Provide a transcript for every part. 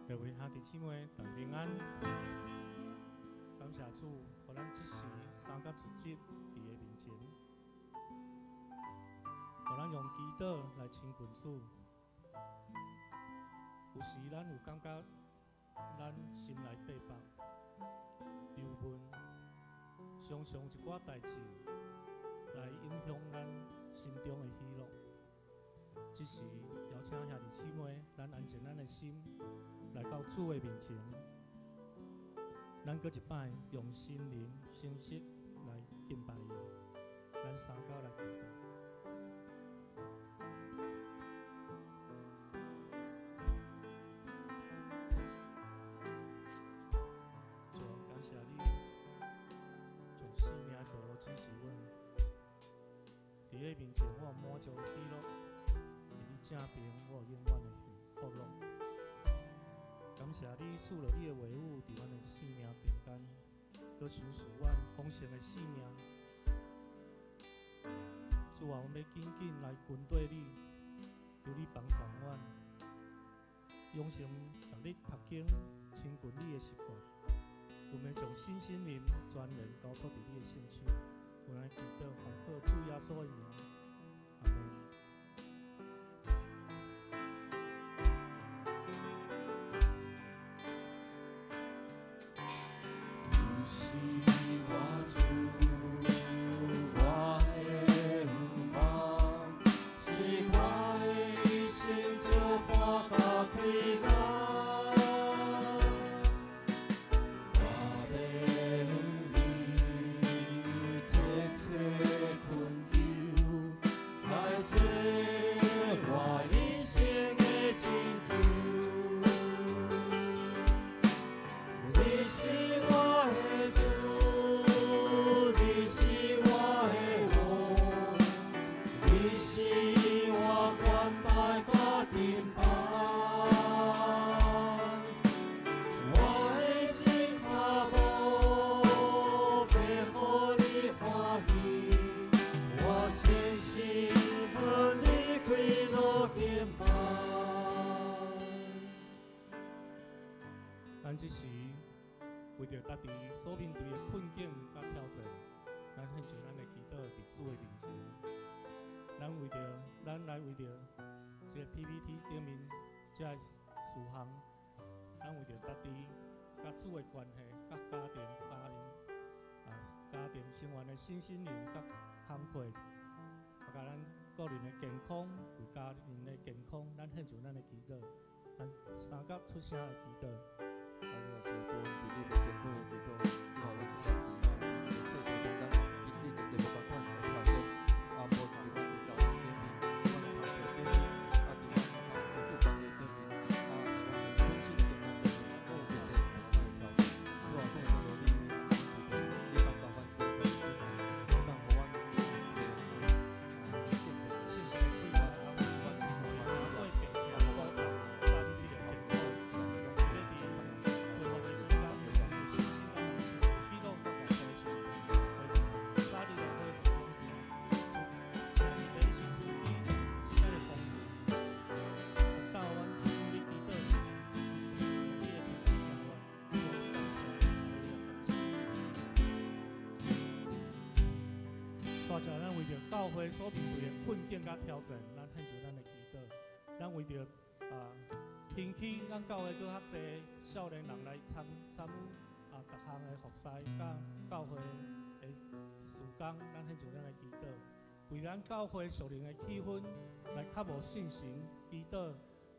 各位兄弟姊妹，大家平安。感謝主，予咱這時三甲一節佇伊面前，予咱用祈禱來親近主。有時咱有感覺，咱心內底腹憂悶，常常一寡代誌來影響咱心中的喜樂。這時邀請兄弟姊妹，咱安靜咱的心，來到主的面前，咱閣一擺用心靈誠實來敬拜伊，咱三交來祈禱。主，感謝你，從生命的道路指示阮，佇你面前我有滿足的喜樂，佇你正邊我有永遠的幸福樂。感謝你賜落你的話語，佇阮的生命中間，閣賞賜阮豐盛的生命。主啊，阮欲緊緊來跟綴你，求你幫助阮，養成逐日讀經、親近你的習慣。阮欲將身心靈全然交託佇你的聖手。阮來祈禱，奉靠主耶穌的名，阿們。你是我主，我的向望，是我的一生相伴甲开工。我欲向你切切恳求，来做我一生的拯救。你是我的主，你是我的王，你是我悬台佮盾牌。我的心脚步欲予你歡喜，我誠心向你開路敬拜。咱這時為著家己所面對的困境佮挑戰，咱獻上咱的祈禱佇主的面前。咱為著，咱來為著這个 PPT 頂面這个事項，咱為著家己佮主的關係、佮家庭、家人啊、家庭成員的身心靈佮工課，啊，佮咱個人的健康，為家人的健康，咱獻上咱的祈禱，咱三甲出聲來祈禱。啊，你若是主，阮佇你的身軀祈禱，主啊，阮這是咱佇這個世界中間經歷真濟無仝款的挑戰，啊，無論佇阮的家庭頂面，阮的工作頂面，啊，佇阮親子關係頂面，啊，是阮的本性的健康頂面，攏有真濟無仝款的挑戰。主啊，講求你你幫助阮生活，當予阮有一個健康的信心的開發，阮的生活對病痛苦痛，佮你的健康，要佇恢復的期間，有信心咱是有喜樂佮相信，早日來恢復聽伊是慈悲，是咱的豐富。到阮向你祈禱時，你會聽阮，主感謝你，感謝。帶著咱為著教會所面對的困境佮挑戰，咱獻上咱的祈禱。咱為著啊，興起咱教會閣較濟少年人來參參與啊，逐項的服侍佮教會的事工，咱獻上咱的祈禱。為咱教會屬靈的氣氛來較無信心，祈禱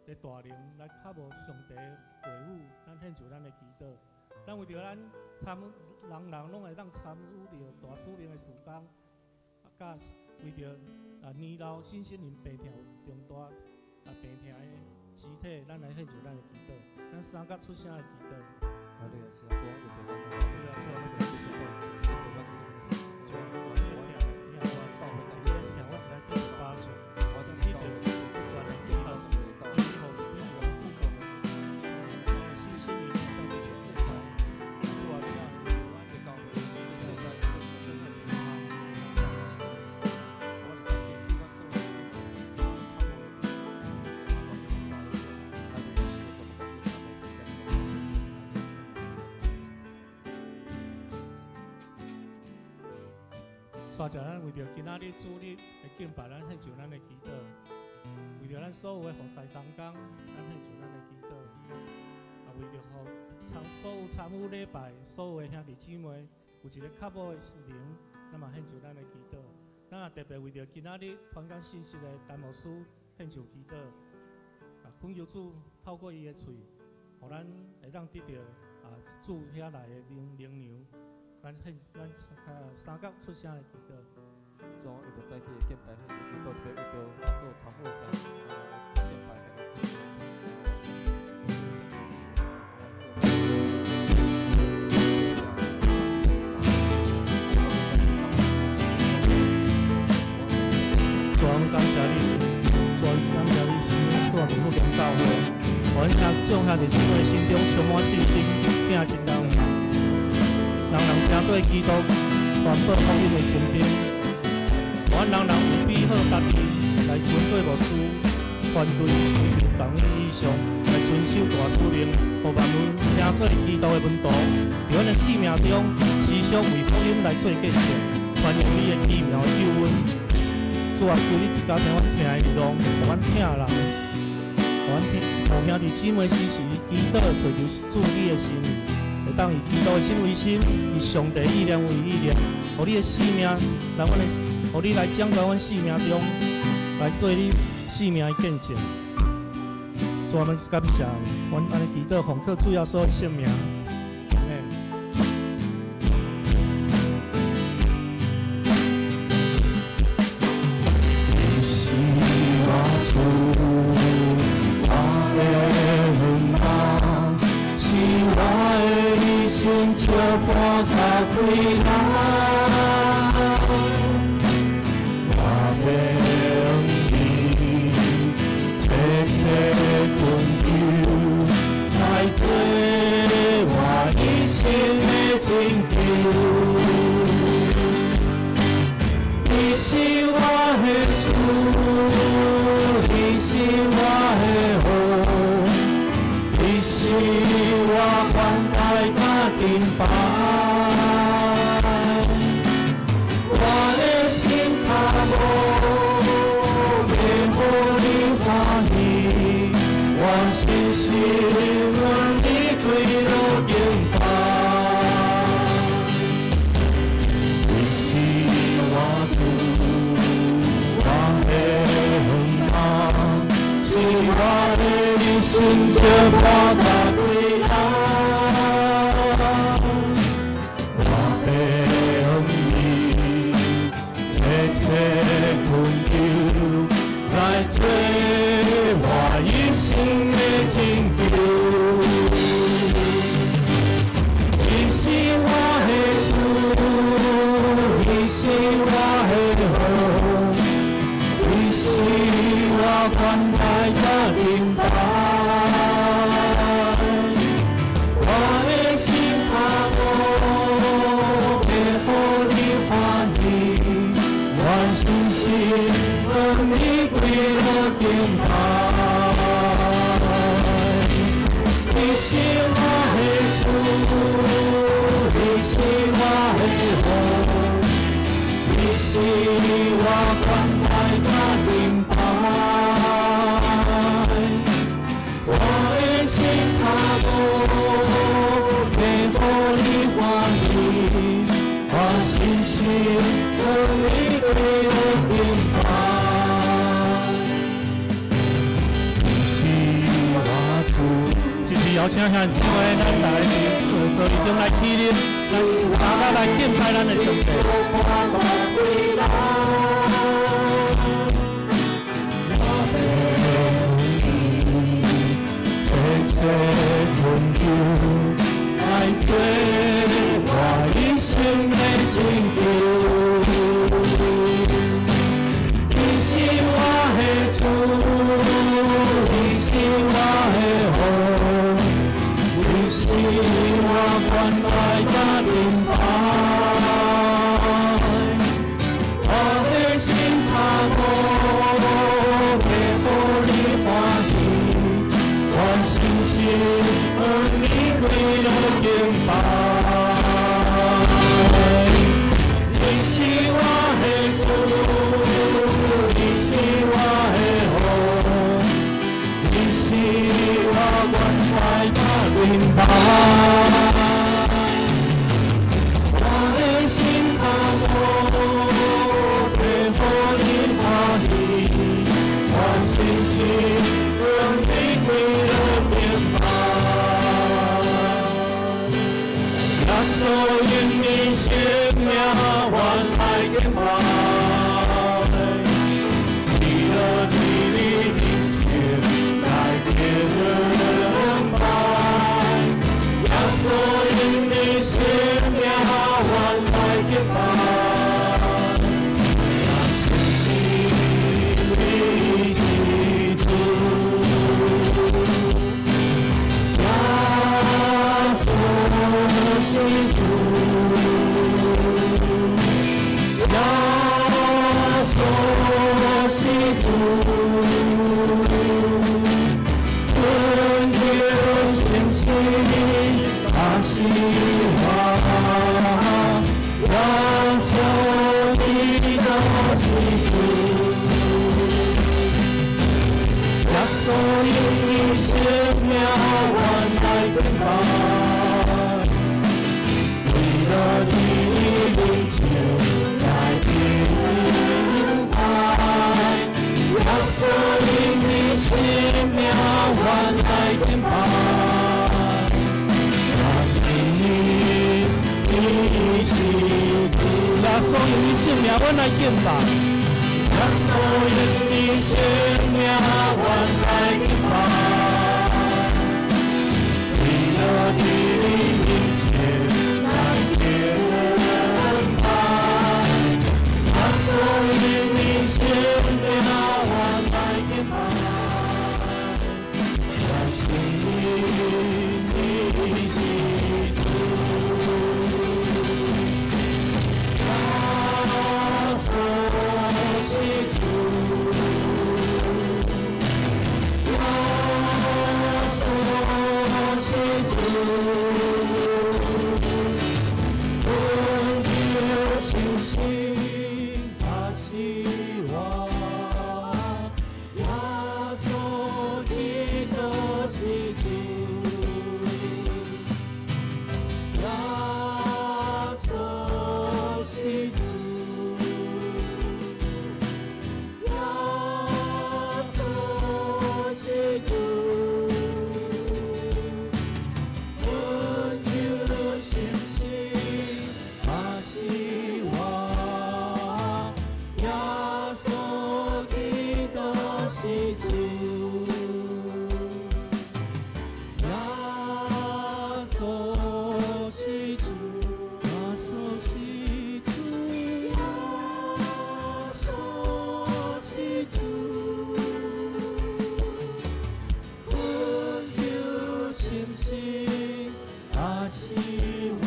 的大能來較無上帝的話語，咱獻上咱的祈禱。咱為著咱參與，人人攏會當參與著大使命的事工，啊，佮為著啊年老身心靈病痛有重大啊病痛的肢體，咱來獻上咱的祈禱。咱三甲出聲來祈禱。啊，你若是主，為著阮的這個祈禱，是對阮生命，主，我聽聽我，聽我一來第八章，我去著不斷的祈禱，你予你予身心靈都得著建造。主啊，你啊，為著阮的教會，身心靈我煞者咱為著今仔日主日的敬拜，咱獻上咱的祈禱；為著咱所有的服侍同工，咱獻上咱的祈禱。啊，為著予參所有參與禮拜所有的兄弟姊妹有一个較好的靈，咱嘛獻上咱的祈禱。咱也特別為著今仔日傳講信息的陳牧師獻上祈禱。啊，懇求主透過伊的喙，予咱會當得著啊主遐來的靈靈糧。咱獻咱三角出聲來祈禱。主為著早起的敬拜獻上祈禱，特別為著所有參與的敬拜兄弟姊妹。主，阮感謝你，主，感謝你使阮所幸福中教會，予阮兄眾兄弟姊妹心中充滿信心，疼親人，人人成做基督傳播福音的精兵，予阮人人有比好家己來跟隨牧師團隊水平同以上來遵守大使命，予萬民成做基督的門徒，佇阮的生命中持續為福音來做見證，傳揚你的奇妙的救恩。主啊，求你加添阮疼的力量，予阮疼人，予阮疼，予兄弟姊妹時時祈禱，尋求主你的心意，會當以基督的心為心，以上帝意念為意念，予你的生命來阮的，予你來掌管阮生命中，來做你生命的見證。主啊，阮感謝你，阮按呢祈禱，奉靠主耶穌的聖名。阿們。你是我主，我的遠望，是我的一生相伴佮開朗。我欲向你切切懇求，來做我一生的拯救。你是我的主，你是我的王，你是我關愛佮敬拜。我的心跤步欲予你歡喜，願深深向你歸落敬拜。你是我主，我的遠望，是我的一生相伴佮開朗。我欲向你切切懇求，來做我一生的拯救。你是我的主，你是我的王，你是我關愛佮敬拜。我的心跤步欲予你歡喜，願深深向你歸落敬拜。你是我的主，你是我的王，你是我關愛佮敬拜。我的心跤步欲予你歡喜，我深深向你歸落敬拜。你是我主。這次邀請兄弟姊妹，咱大家佇座位中來起立，咱大家來敬拜咱的上帝。切切懇求，來做我一生的拯救。你是我的主，你是我的王，你是我關愛佮敬拜。我的心跤步欲予你歡喜，我深深向你歸落敬拜。你是用你生命阮来敬拜，跪落伫你面前来敬拜。耶稣用你生命阮来敬拜，耶稣你是主，耶稣是主，耶稣是主，恳求圣神加持我，耶稣基督是主，耶稣用你生命阮来敬拜，跪落伫你面前来敬拜。耶稣用你生命阮来敬拜，耶稣你是主，耶稣用你生命阮来敬拜，耶稣用你生命阮来敬拜，跪落伫你面前来敬拜。耶稣用你生命阮来敬拜，耶稣你是主，耶稣是主，耶稣是主，恳求圣神加持我，耶稣基督是主，耶稣是主，耶稣是主，恳求圣神加持我，耶稣基督是主，耶稣是主，耶稣是主，耶稣是主，恳求圣神加持我，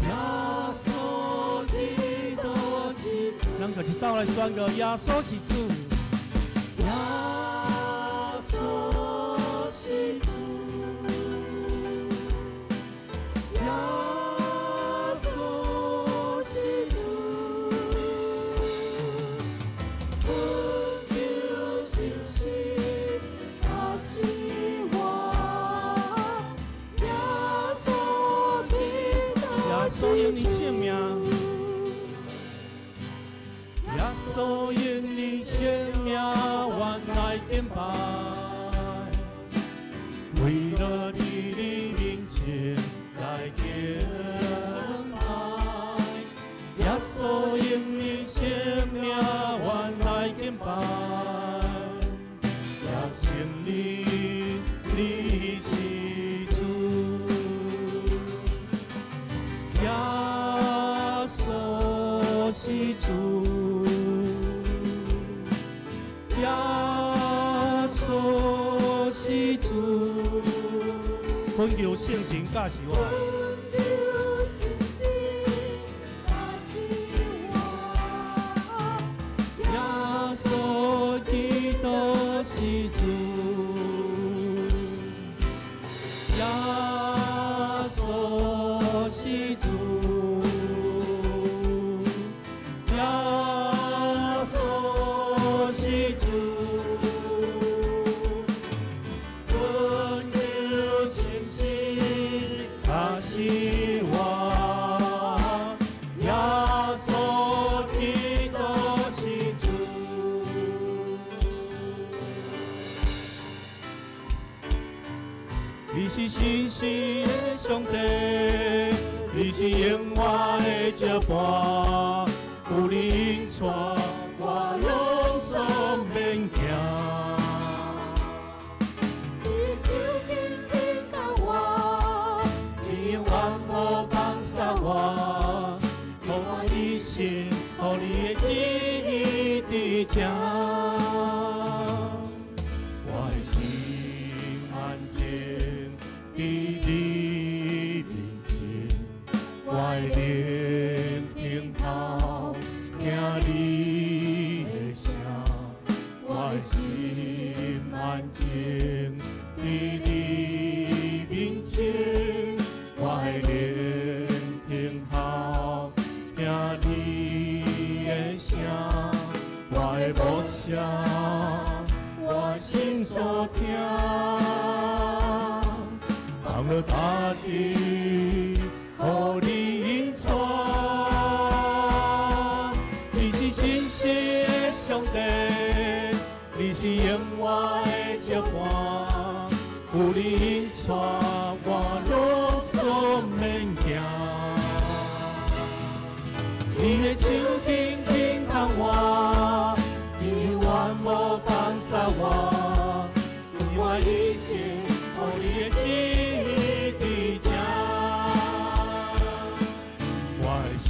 耶稣基督是主。咱阁一道来宣告：耶稣是主，耶稣是主，耶稣是主，恳求圣神加持我，耶稣基督耶稣用你生命，耶稣用你生命阮来敬拜，跪落伫你面前来敬拜。耶稣用你生命阮来敬拜，也承认你是主，耶稣是主，耶稣是主，恳求圣神加持我，恳求圣神加持我，耶稣基督是主，耶稣是主，耶稣是主，恳求圣神加持我，耶稣基督是主。你是信实的上帝，你是永遠的石伴，有你引帶，我攏總免驚。你手輕輕牽我，你永遠無放捨我，予我一生予你的旨意佇這。我的心安靜佇你面前，我的靈聽候聽你的聲，我的心安靜佇你面前，我的靈聽候聽你的聲，我的牧者，我心所疼，放落大地，予你引帶。你是信實的上帝，你是永遠的石伴，有你引帶，我攏總免驚。你的手輕輕牽我，你永遠無放捨我，用我一生予你的旨意佇這。我的心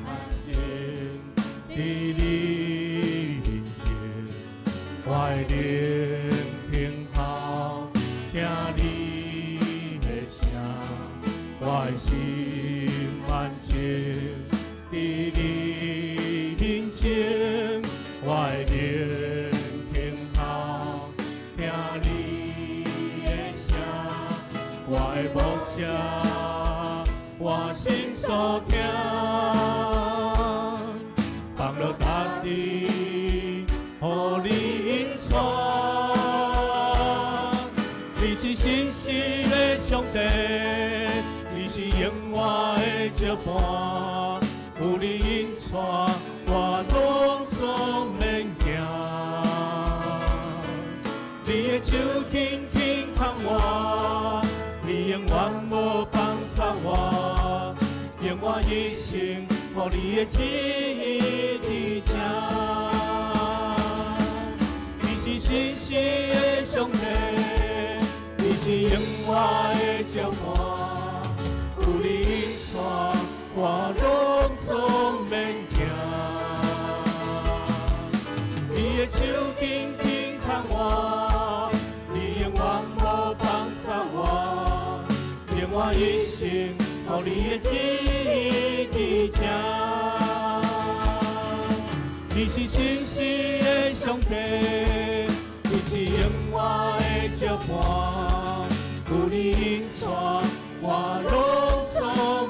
安靜佇你面前，我的靈聽候聽你的聲，我的心安靜佇你面前，我的靈聽候聽你的聲，我的牧者，我心所疼，放落大地，予你引帶。你是信實的上帝，你是永遠的石伴，有你引帶，我攏總免驚。你的手輕輕牽我，你永遠無放捨我，用我一生予你的旨意佇這。你是信實的上帝，你是永遠的石伴，有你引帶，我攏總免驚。你的手輕輕牽我，你永遠無放捨我，用我一生予你的旨意佇這。你是信實的上帝，你是永遠的石伴，有你引帶，我攏總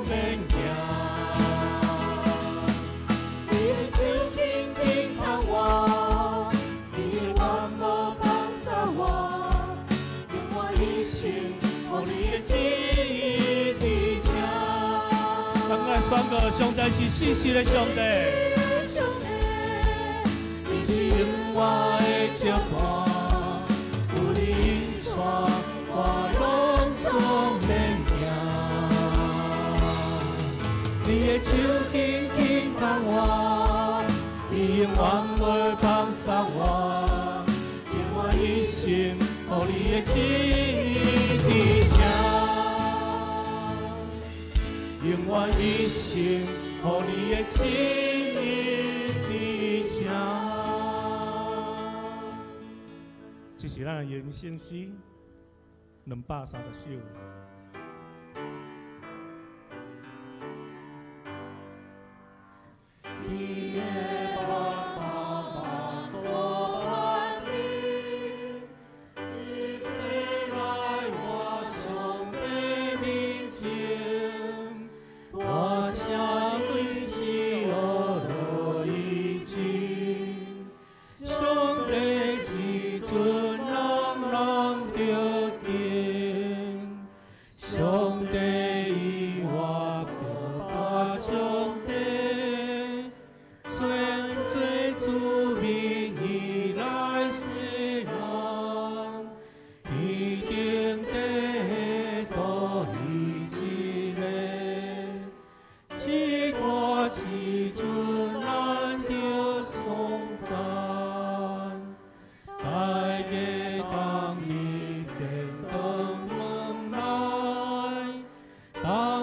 免驚。你的手輕輕牽我，你永遠無放捨我，用我一生予你的旨意佇這。咱來宣告，上帝是信實的上帝，你是永遠的石伴，有你引帶，我攏總免驚。你的手輕輕牽我，你永遠袂放捨我，用我一生予你的旨意佇這。用我一生予你的旨意佇這。這是咱的人生詩230首。你的目巴肚万里，一切来我上帝面前，大声对主学落以前，上帝至尊人人着敬，上帝以我爸上帝，找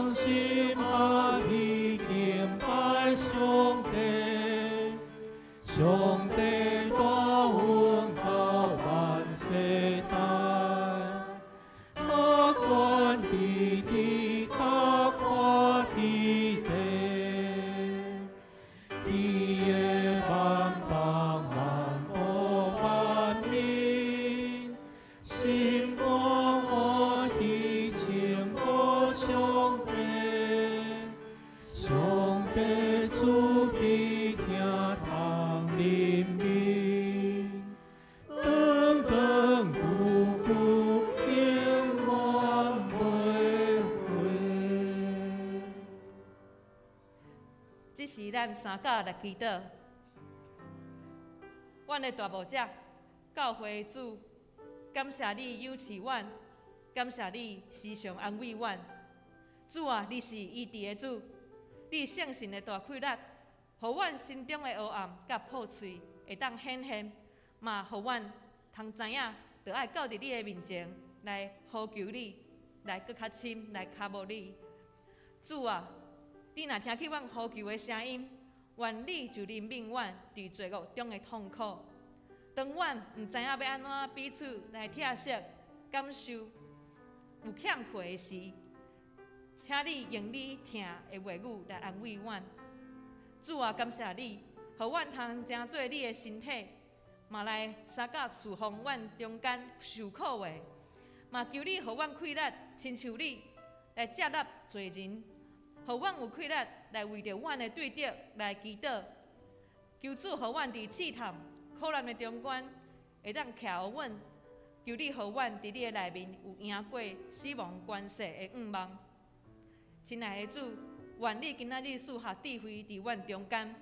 同心合意敬拜上帝，上帝大恩到萬世代，較懸佇天，較闊佇地，伊的萬邦萬國萬民，心肝歡喜稱呼上帝，上帝慈悲疼痛憐憫，長長久久永遠袂廢。這是咱三甲來祈禱。阮的大牧者，教會主，感謝你扶持阮，感謝你時常安慰阮。主啊，你是醫治的主，你聖神的大氣力，予阮心中的黑暗佮破碎會當顯現，嘛予阮通知影，著愛到佇你的面前來呼求你，來閣較深來跤摸你。主啊，你若聽去阮呼求的聲音，願你就憐憫阮佇罪惡中的痛苦。當阮毋知影欲按怎彼此來疼惜、感受有欠缺的時，請你用你疼的話語來安慰阮。主啊，感謝你，予阮通成做你的身體，嘛來相佮侍奉阮中間受苦的，嘛求你予阮氣力，親像你來接納罪人，予阮有氣力來為著阮的對敵來祈禱。求主予阮佇試探、苦難的中間，會當徛穩。求你予阮佇你的內面有贏過死亡權勢的願望。親愛的主，願你今仔日賜下智慧佇阮中間，予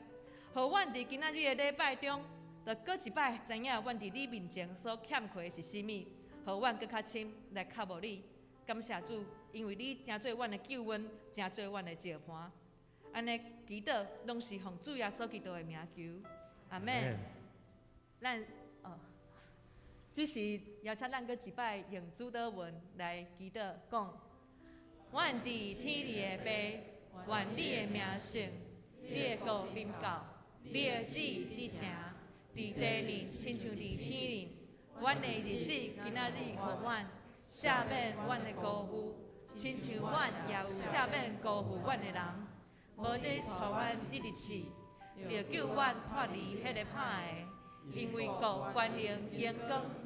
阮佇今仔日的禮拜中，就閣一擺知影阮佇你面前所欠缺的是啥物，予阮閣較深來靠慕你。感謝主，因為你成做阮的救恩，成做阮的石盤。按呢祈禱，攏是奉主耶穌基督的名求，阿們。咱哦，這是邀請咱閣一擺用主禱文來祈禱，講：阮佇天裡的父，願你的名聖，你的國臨到，你的旨意成，佇地裡親像佇天裡。阮的日子今仔日予阮，赦免阮的辜負，親像阮也有赦免辜負阮的人。無得帶阮入去試，著救阮脫離彼个歹的。因為國、權能、榮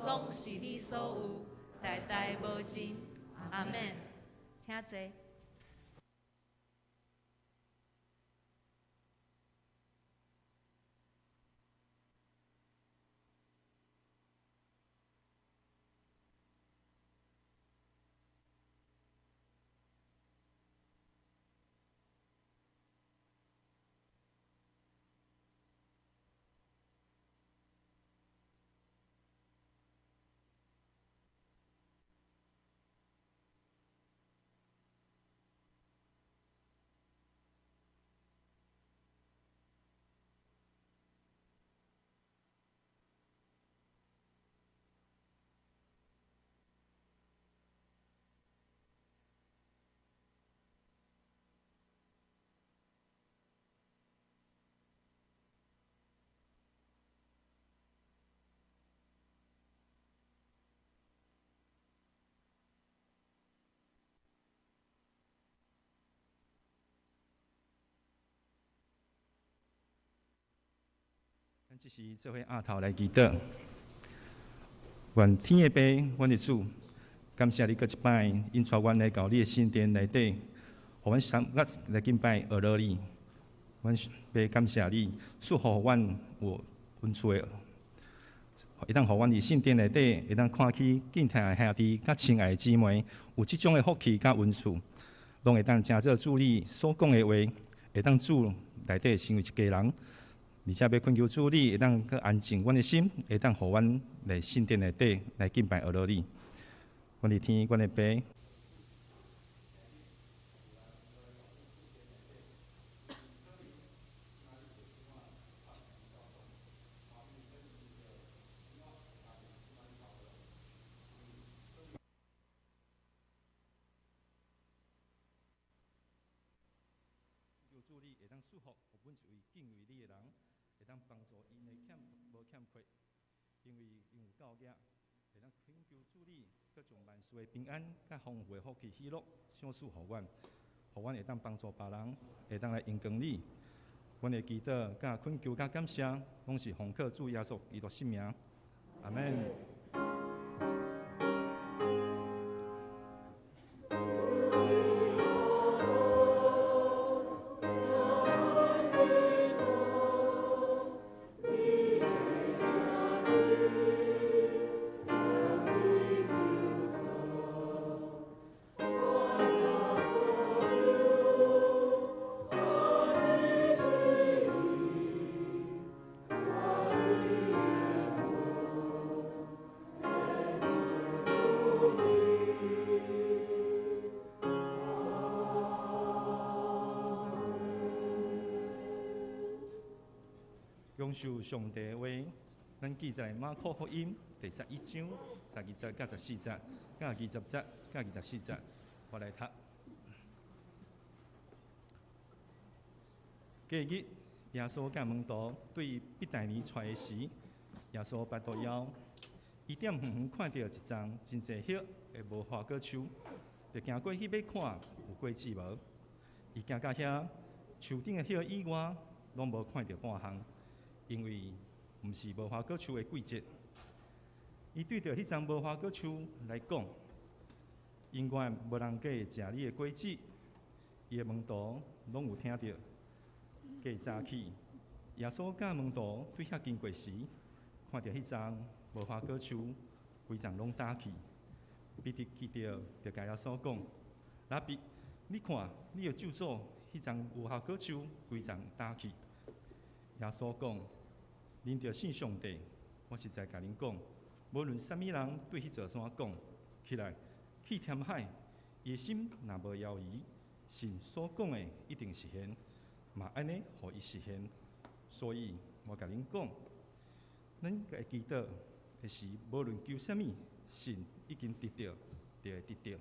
光，攏是你所有，代代無盡。阿們。請坐。咱這時做伙阿頭來祈禱，願天的父，阮的主，感謝你閣一擺，引帶阮來到你的聖殿內底，予阮三個來敬拜阿羅你。阮欲感謝你，賜予阮有恩賜的，會當予阮佇聖殿內底，會當看起敬虔的兄弟佮親愛的姊妹，有這種的福氣佮恩賜，攏會當成做主你所講的話，會當主內底成為一家人。而且欲懇求主你會當閣安靜阮的心，會當予阮來聖殿內底來敬拜阿羅你。阮佇天，阮的父。主你會當賜福，予每一位敬畏你的人，會當幫助𪜶的欠無欠缺，因為𪜶有夠額，會當懇求主你，閣將萬事的平安、佮豐富的福氣、喜樂賞賜予阮，予阮會當幫助別人，會當來榮光你。阮的祈禱、佮懇求、佮感謝，攏是奉靠主耶穌基督聖名。阿們。享受上帝的話，咱記載馬可福音第十一章十二節佮十四節，佮二十節佮24節，我來讀。隔日，耶穌佮門徒對伯大尼出來時，耶穌跋到腰，伊踮遠遠看著一叢真濟葉的無花果樹，就行過去欲看有果子無。伊行到遐，樹頂的葉以外，攏無看著半項。因為毋是無花果樹的季節，伊對著彼叢無花果樹來講，永遠無人會食你的果子。伊的門徒攏有聽著。過早起，耶穌佮門徒對遐經過時，看著彼叢無花果樹，規叢攏焦去。彼得記著，就共耶穌講：拉比，你看，你的咒詛，彼叢無花果樹規叢焦去。耶穌講：恁著信上帝，我實在共恁講，無論啥物人對彼座山講，起來去填海，伊的心若無猶豫，信所講的一定實現，嘛按呢予伊實現。所以我共恁講，咱會祈禱的時，無論求啥物，信已經得著，就會得著。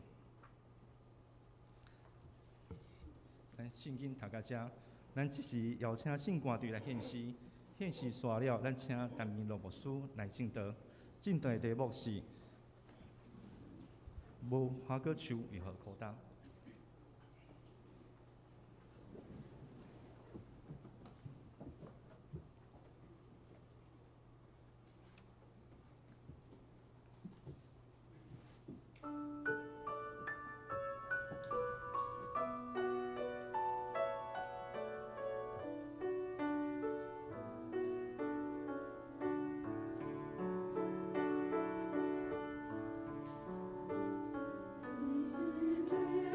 咱聖經讀到遮，咱這時邀請聖歌隊來獻詩，獻詩煞了，咱請陳明樂牧師來證道。證道的題目是：無花果樹為何枯焦？你是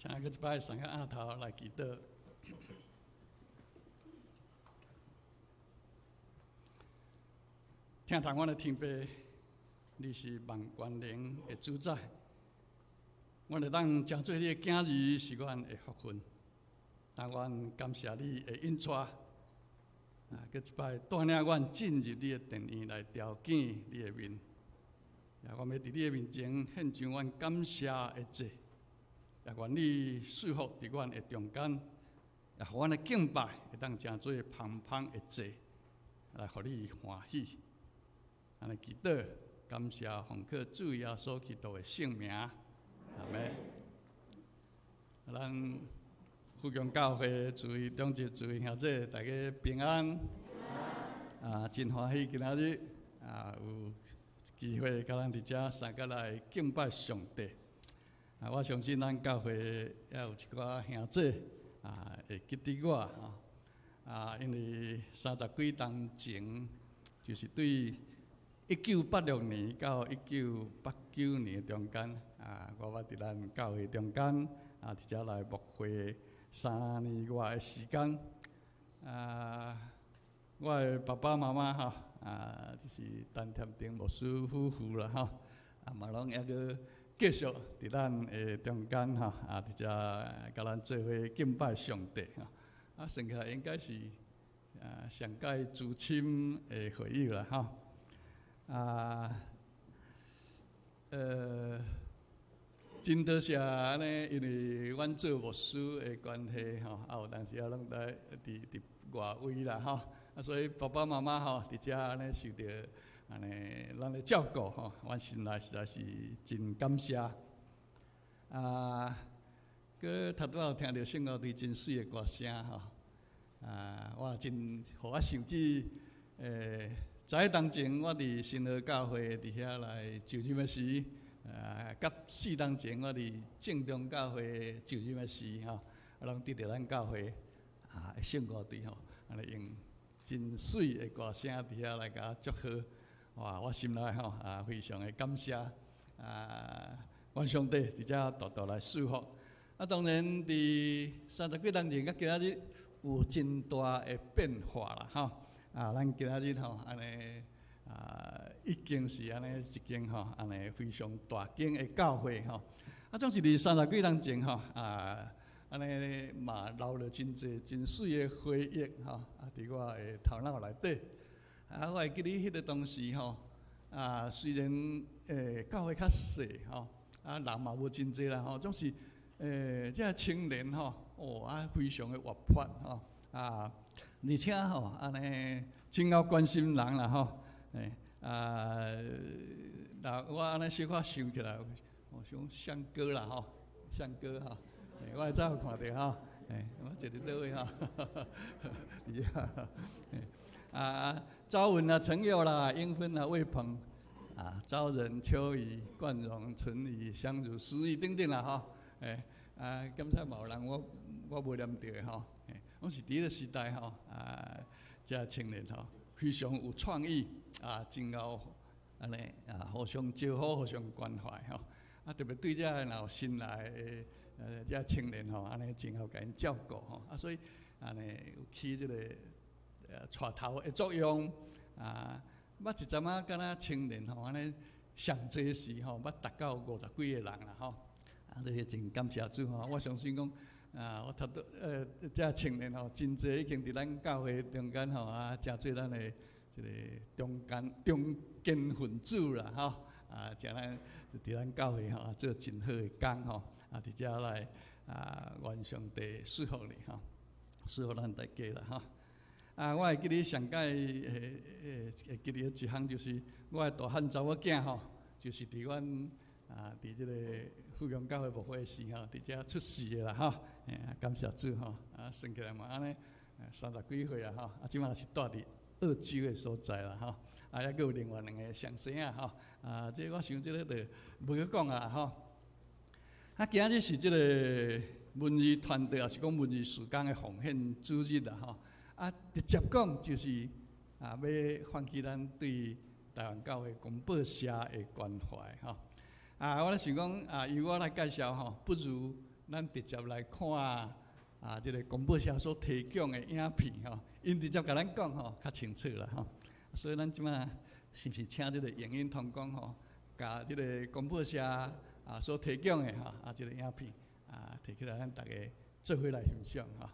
請閣一擺送個額頭來祈禱。聽堂阮的天父，你是萬權能的主宰，阮會當成做你的囝兒是阮的福分。但阮感謝你的引帶，閣一擺帶領阮進入你的殿院來朝見你的面。也願欲佇你的面前獻上阮感謝的祭，也願你賜福佇阮的中間，也予阮的敬拜會當成做芳芳的祭，來予你歡喜。按呢祈禱，感謝奉靠主耶穌基督的聖名，阿們。咱富強教會諸位長執、諸位兄姐，大家平安。啊，真歡喜今仔日啊有機會佮咱佇遮相佮來敬拜上帝。啊，我相信咱教會也有一寡兄姐啊會記得我吼。啊，因為三十幾冬前，就是對1986年到1989年中間，啊，我捌佇咱教會中間啊，佇遮來牧會3年外的時間。啊，我的爸爸媽媽吼，啊，就是陳添丁牧師夫婦啦吼，啊，嘛攏猶閣繼續佇咱的中間吼，啊，佇遮佮咱做伙敬拜上帝吼。啊，算起來應該是啊上蓋資深的會友啦吼。啊，真多謝按呢，因為阮做牧師的關係吼，啊有當時啊攏在佇外圍啦吼，啊所以爸爸媽媽吼佇遮按呢受著按呢咱的照顧吼，阮心內實在是真感謝。啊，閣頭拄仔有聽著聖樂隊真媠的歌聲吼，啊，我也真予我想起，十一冬前，我佇新和教會佇遐來就任的時，啊，佮4冬前我佇正中教會就任的時，吼，啊，攏得著咱教會啊聖歌隊吼，按呢用真媠的歌聲佇遐來共我祝賀，哇，我心內吼啊非常的感謝，啊，願上帝佇遮大大來賜福。啊，當然佇三十幾冬前佮今仔日有真大的變化啦，吼。啊，咱今仔日吼，按呢啊，已經是按呢一間吼，按呢非常大間的教會吼。啊，總是佇三十幾冬前吼，啊，按呢嘛留了真濟真媠的回憶吼，啊，佇我的頭腦內底。啊，我會記得彼個當時吼，啊，雖然教會較細吼，啊，人嘛無真濟啦吼，總是這个青年吼，哦啊，非常的活潑吼，啊。而且吼，按呢真𠢕關心人啦吼，啊，那我按呢小可想起來，我想相哥啦吼，相哥吼，我會早有看著吼，我坐佇佗位吼，啊，昭文啊，陳佑啦，英芬啊，魏鵬，啊，昭仁、秋怡、冠榮、純怡、香如、思怡等等啦吼，啊，感謝嘛有人我無念著的吼。攏是佇彼个時代吼，啊，遮青年吼非常有創意，啊，真𠢕按呢啊，互相招呼、互相關懷吼，啊，特別對遮若有新來的遮青年吼，按呢真𠢕共𪜶照顧吼，啊，所以按呢有起這個帶頭的作用，啊，捌一陣仔敢若青年吼，按呢上濟時吼，捌達到五十幾個人啦吼，啊，這個真感謝主吼，我相信講。啊，我頭拄遮青年吼，真濟已經佇咱教會中間吼啊，成做咱的這个中間中堅分子啦吼，啊，成咱佇咱教會吼做真好的工吼，啊，佇遮來啊，願上帝賜福你吼，賜福咱大家啦吼。啊，我會記得上蓋會記得一項就是我的大漢查某囝吼，就是佇阮。啊，佇這個富強教會牧會時吼，佇遮出世的啦吼，感謝主吼，啊，算起來嘛按呢三十幾歲啊吼，啊，這馬是蹛佇澳洲的所在啦吼，啊，猶閣有另外兩个雙生仔吼，啊，這我想這个就無去講啊吼。啊，今仔日是這個文字團隊，抑是講文字事工的奉獻主日啦吼，啊，直接講就是啊，欲喚起咱對台灣教會公報社的關懷吼。啊，我咧想講啊，由我來介紹吼，不如咱直接來看啊，這个公報社所提供的影片吼，𪜶直接共咱講吼，較清楚啦吼。所以咱這擺是毋是請這个影音同工吼，共這个公報社啊所提供的吼啊這个影片啊提起來，咱逐家做伙來欣賞吼。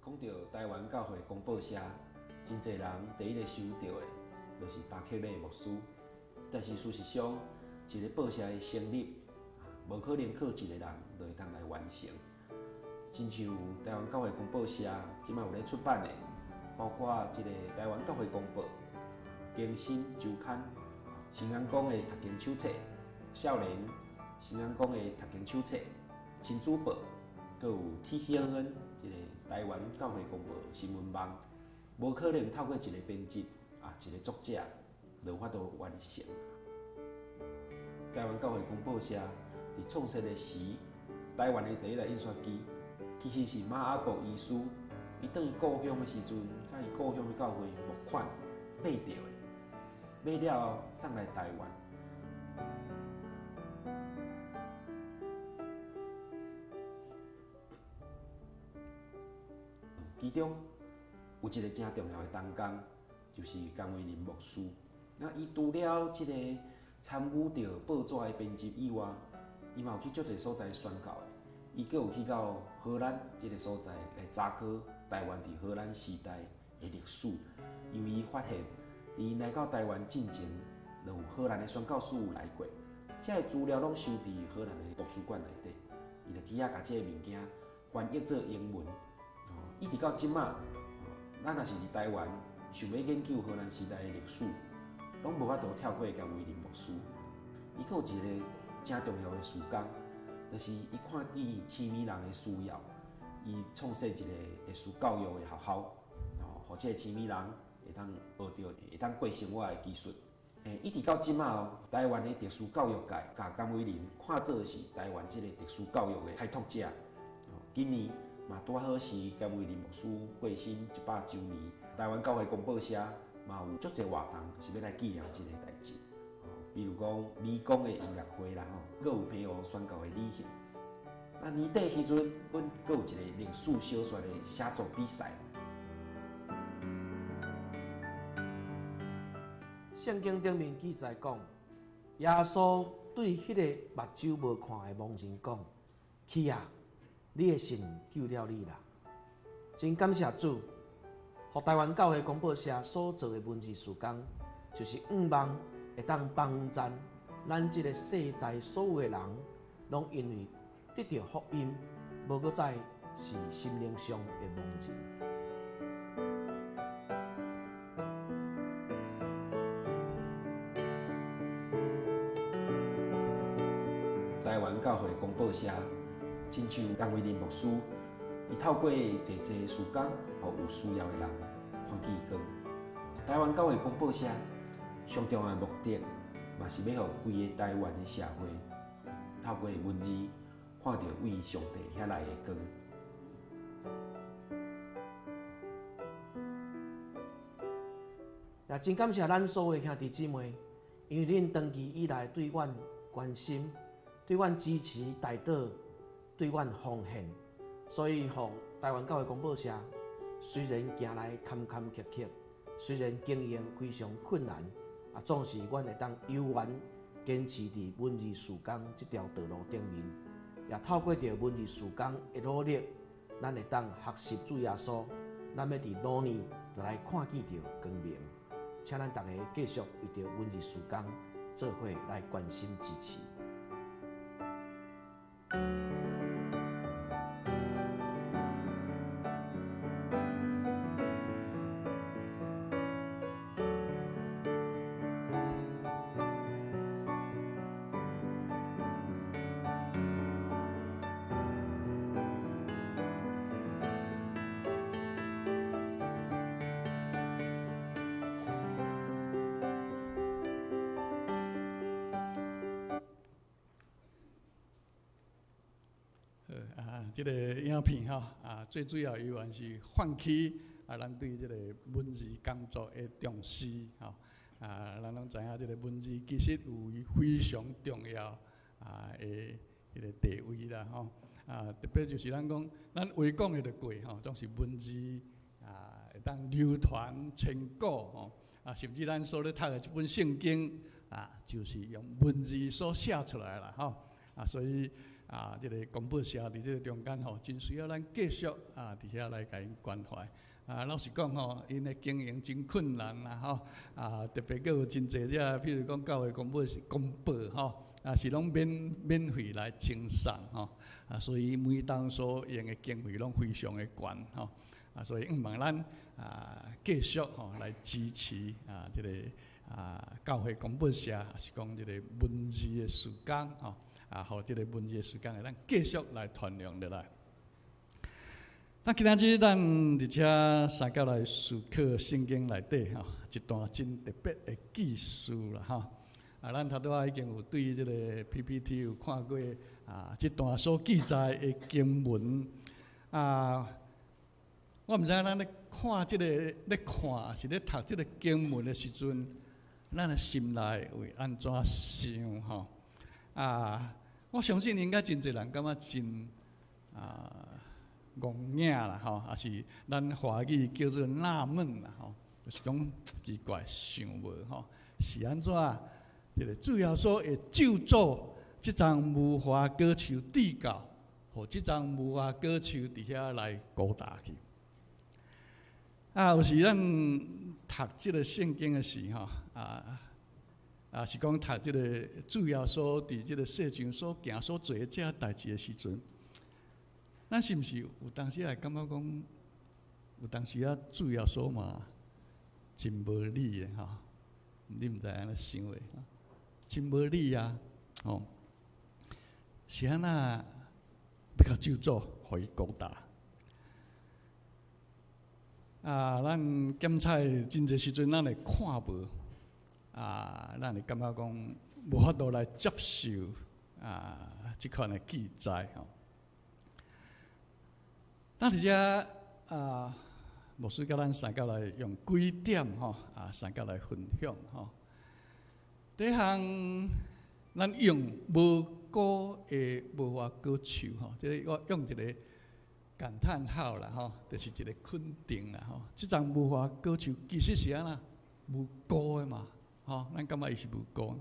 講到台灣教會公報社，真濟人第一个想到的，就是巴克禮牧師。但是事實上，一个報社的成立，無可能靠一个人就會當來完成。親像台灣教會公報社這擺有咧出版的，包括這个台灣教會公報、更新週刊、新安講的讀經手冊、少年新安講的讀經手冊、親子報，閣有 TCNN 這个台灣教會公報新聞網，無可能透過一个編輯啊，一个作者就有法度完成。台灣教會公報社佇創設的時，台灣的第一台印刷機其實是馬雅各醫師，伊轉去故鄉的時陣，佮伊故鄉的教會募款買著的，買了後送來台灣。其中有一個誠重要的同工，就是江維林牧師。那伊除了這個參與著報紙的編輯以外，伊嘛有去足濟所在宣教的。伊閣有去到荷蘭這個所在來查考台灣佇荷蘭時代的歷史，因為伊發現，佇來到台灣進前，就有荷蘭的宣教師有來過，這个資料攏收佇荷蘭的圖書館內底，伊就去遐共這个物件翻譯做英文。一直到這馬，咱若是佇台灣想欲研究荷蘭時代的歷史，攏無法度跳過江維林牧師。伊閣有一个誠重要的事工，就是伊看見痴迷人的需要，伊創設一个特殊教育的學校，吼，予這个痴迷人會當學著會當過生活的技術。一直到這馬哦，台灣的特殊教育界，共江維林看做是台灣這个特殊教育的開拓者。今年嘛拄好是江維林牧師過身100週年，台灣教會公報社嘛有足濟活動是欲來紀念這个代誌，比如講美工的音樂會啦吼，閣有澎湖宣教的旅行。那年底時陣，阮閣有一个歷史小說的寫作比賽。聖經頂面記載講，耶穌對彼个目睭無看的盲人講：去啊！你的信救了你啦！真感謝主，予台灣教會公報社所做的文字事工，就是向望會當幫助咱這个世代所有的人，攏因為得著福音，無閣再是心靈上的盲人。台灣教會公報社。親像江維林牧師，伊透過濟濟事工，予有需要的人看見光。台灣教會公報社上重要的目的，嘛是欲予規个台灣的社會，透過文字看著為上帝遐來的光。也真感謝咱所有的兄弟姊妹，因為恁長期以來對阮關心、對阮支持、代禱。對阮奉獻，所以予台灣教會公報社雖然行來坎坎坷坷，雖然經營非常困難，啊，總是阮會當猶原堅持佇文字事工這條道路頂面，也透過著文字事工的努力，咱會當學習主耶穌，咱欲佇明年就來看見著光明。請咱逐家繼續為著文字事工做伙來關心支持。啊，這个影片吼啊，最主要猶原是喚起啊，咱對這个文字工作的重視吼。啊，咱攏知影這个文字其實有伊非常重要啊的彼个地位啦吼。啊，特別就是咱講，咱話講會得過吼，總是文字啊會當流傳千古吼。啊，甚至咱所咧讀的這本聖經啊，就是用文字所寫出來啦吼。啊，所以啊，這个公報社佇這个中間吼，真需要咱繼續啊，佇遐來共𪜶關懷。啊，老實講吼，𪜶的經營真困難啦吼。啊，特別閣有真濟這，譬如講教會公報是公報吼，啊是攏免費來贈送吼。啊，所以每當所用的經費攏非常的懸吼。啊，所以向望咱啊繼續吼來支持啊這個啊教會公報社，抑是講這個文字的事工吼。啊，予這个文字的事工會當繼續來傳揚落來。那今仔日咱佇遮三角來思考聖經內底吼一段真特別的記事啦吼。啊，咱頭拄仔已經有對這个 PPT 有看過啊，這段所記載的經文啊，我毋知影咱咧看這个咧看是咧讀這个經文的時陣，咱的心內會按怎想吼？啊，我相信應該真濟人感覺真啊戇影啦吼，抑是咱華語叫做納悶啦吼，就是講奇怪想無吼，是按怎？這个主耶穌會咒詛這叢無花果樹至到，予這叢無花果樹佇遐來孤焦去。啊，有時咱讀這个聖經的時吼，啊啊是講讀這个主耶穌佇這个世上所行所做的這代誌的時陣，咱是毋是有當時會感覺講，有當時啊主耶穌嘛真無理的吼？你毋知按呢想袂？真無理啊！吼，是按怎欲共咒詛，予伊孤焦？啊，咱檢採真濟時陣，咱會看無啊，咱會感覺講無法度來接受啊，這款的記載吼。咱佇遮啊，牧師佮咱三角來用幾點吼啊，三角來分享吼。第一項，咱用無果的無花果樹吼，這个我用一个感嘆號啦吼，就是一个肯定啦吼。這叢無花果樹其實是按怎無果的嘛，吼，咱感覺伊是無果。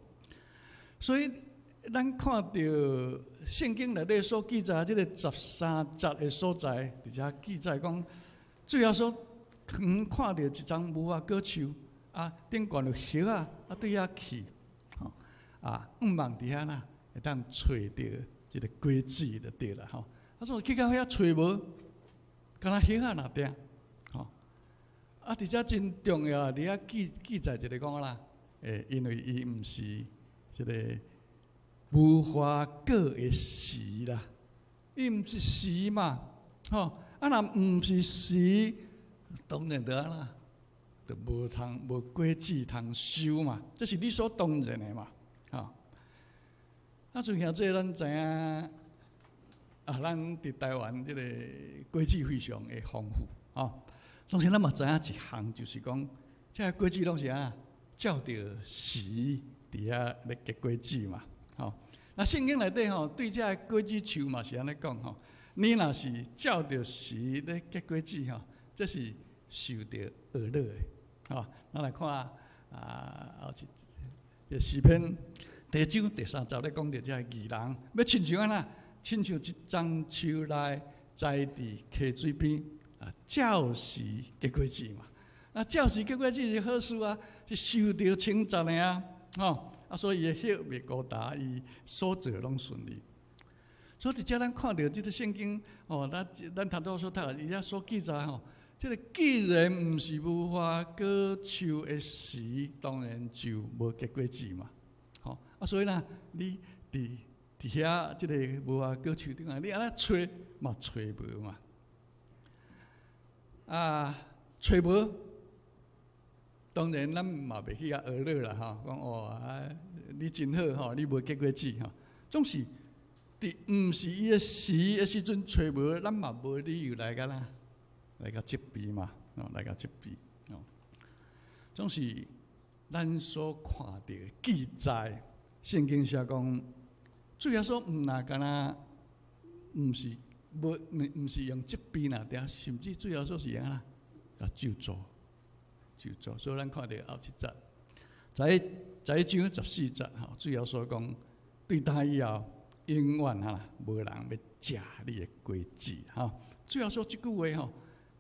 所以咱看著聖經內底所記載這个十三節的所在，佇遮記載講，主耶穌遠看著一叢無花果樹，啊，頂懸有葉仔，啊，對遐去。啊，向望佇遐啦，會當揣著這个果子就對啦吼。啊，所以去到遐揣無，敢若葉仔爾定，吼。啊，佇遮真重要，佇遐記記載一个講啦，欸，因為伊毋是這个無花果的時啦，伊毋是時嘛，吼。啊，若毋是時，當然就按怎，就無通無果子通收嘛，這是理所當然的嘛。吼，啊，像兄弟咱知影，啊，咱佇台灣這个果子非常的豐富，吼。當時咱嘛知影一項，就是講，這個果子攏是按怎，照著時佇遐咧結果子嘛，吼。那聖經內底吼，對這个果子樹嘛是按呢講吼，你若是照著時咧結果子吼，這是受著惡樂的，吼。咱來看啊，後一這詩篇第一章第三節咧講著這个義人，欲親像按怎？親像一叢樹來栽佇溪水邊啊，照時結果子嘛。啊，照時結果子是好事啊，是受著稱讚的啊，吼啊，所以伊的葉袂孤焦，伊所做攏順利。所以佇遮咱看著這个聖經，哦，咱咱頭拄所讀的，伊遐所記載吼，這个既然毋是無花果樹的時，當然就無結果子嘛。吼啊，所以啦，你佇佇遐這个無花果樹頂下，你按呢揣嘛揣無嘛。啊，揣無，當然咱嘛袂去共呵咾啦吼，講哦啊，你真好吼，你無結果子吼，總是伫毋是伊的時的時陣揣無，咱嘛無理由來共啦，來共責備嘛，哦，來共責備，哦，總是咱所看著的記載，聖經寫講，主耶穌毋若干焦，毋是無毋是用責備爾爾，甚至主耶穌是按怎，共咒詛，咒詛。所以咱看著後七節，11章14節吼，主耶穌講，對今以後，永遠哈無人欲食你的果子吼。主耶穌這句話吼，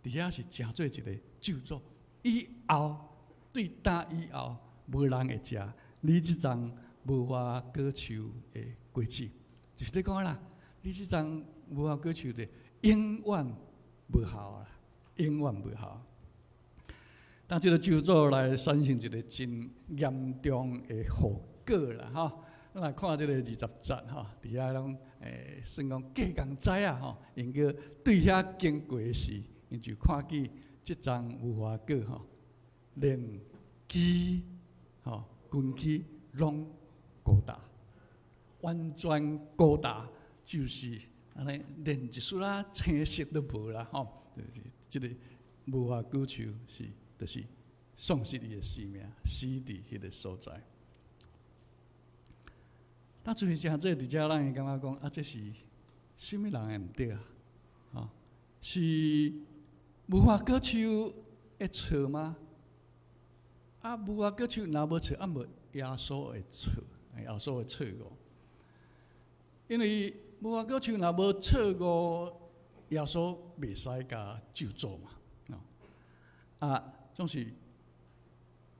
佇遐是成做一個咒詛，以後對今以後，無人會食你這叢無花果樹的果子，就是咧講啦，你這叢無花果樹的永遠無效啦，永遠無效。當這個咒詛來產生一個真嚴重的後果啦，吼。咱來看這個20節吼，佇遐攏算講隔工早啊吼，𪜶閣對遐經過時，𪜶就看見這叢無花果吼，連枝吼根基攏枯焦，完全枯焦，就是按呢，連一絲仔青色都無啦吼。就是這個無花果樹是，就是喪失伊的生命，死佇彼個所在。啊，注意這佇遮，咱會感覺講啊，這是啥物人的毋對啊？吼，是無花果樹的錯嗎？啊，無花果樹若無錯，啊無耶穌的錯，耶穌的錯誤。因為無花果樹若無錯誤，耶穌袂使共咒詛嘛。啊，總是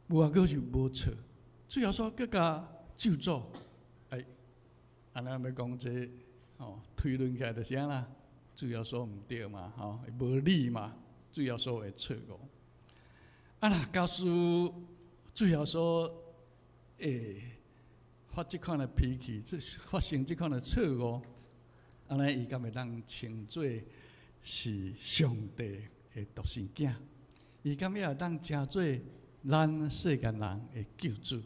無花果樹無錯，主耶穌閣共咒詛。哎，按呢欲講這哦，推論起來就是按怎，主耶穌毋對嘛，吼，無理嘛，主耶穌的錯誤。啊，若假使主耶穌會發這款的脾氣，這發生這款的錯誤，按呢伊敢會當稱做是上帝的獨生囝？伊敢會當成做咱世間人的救主？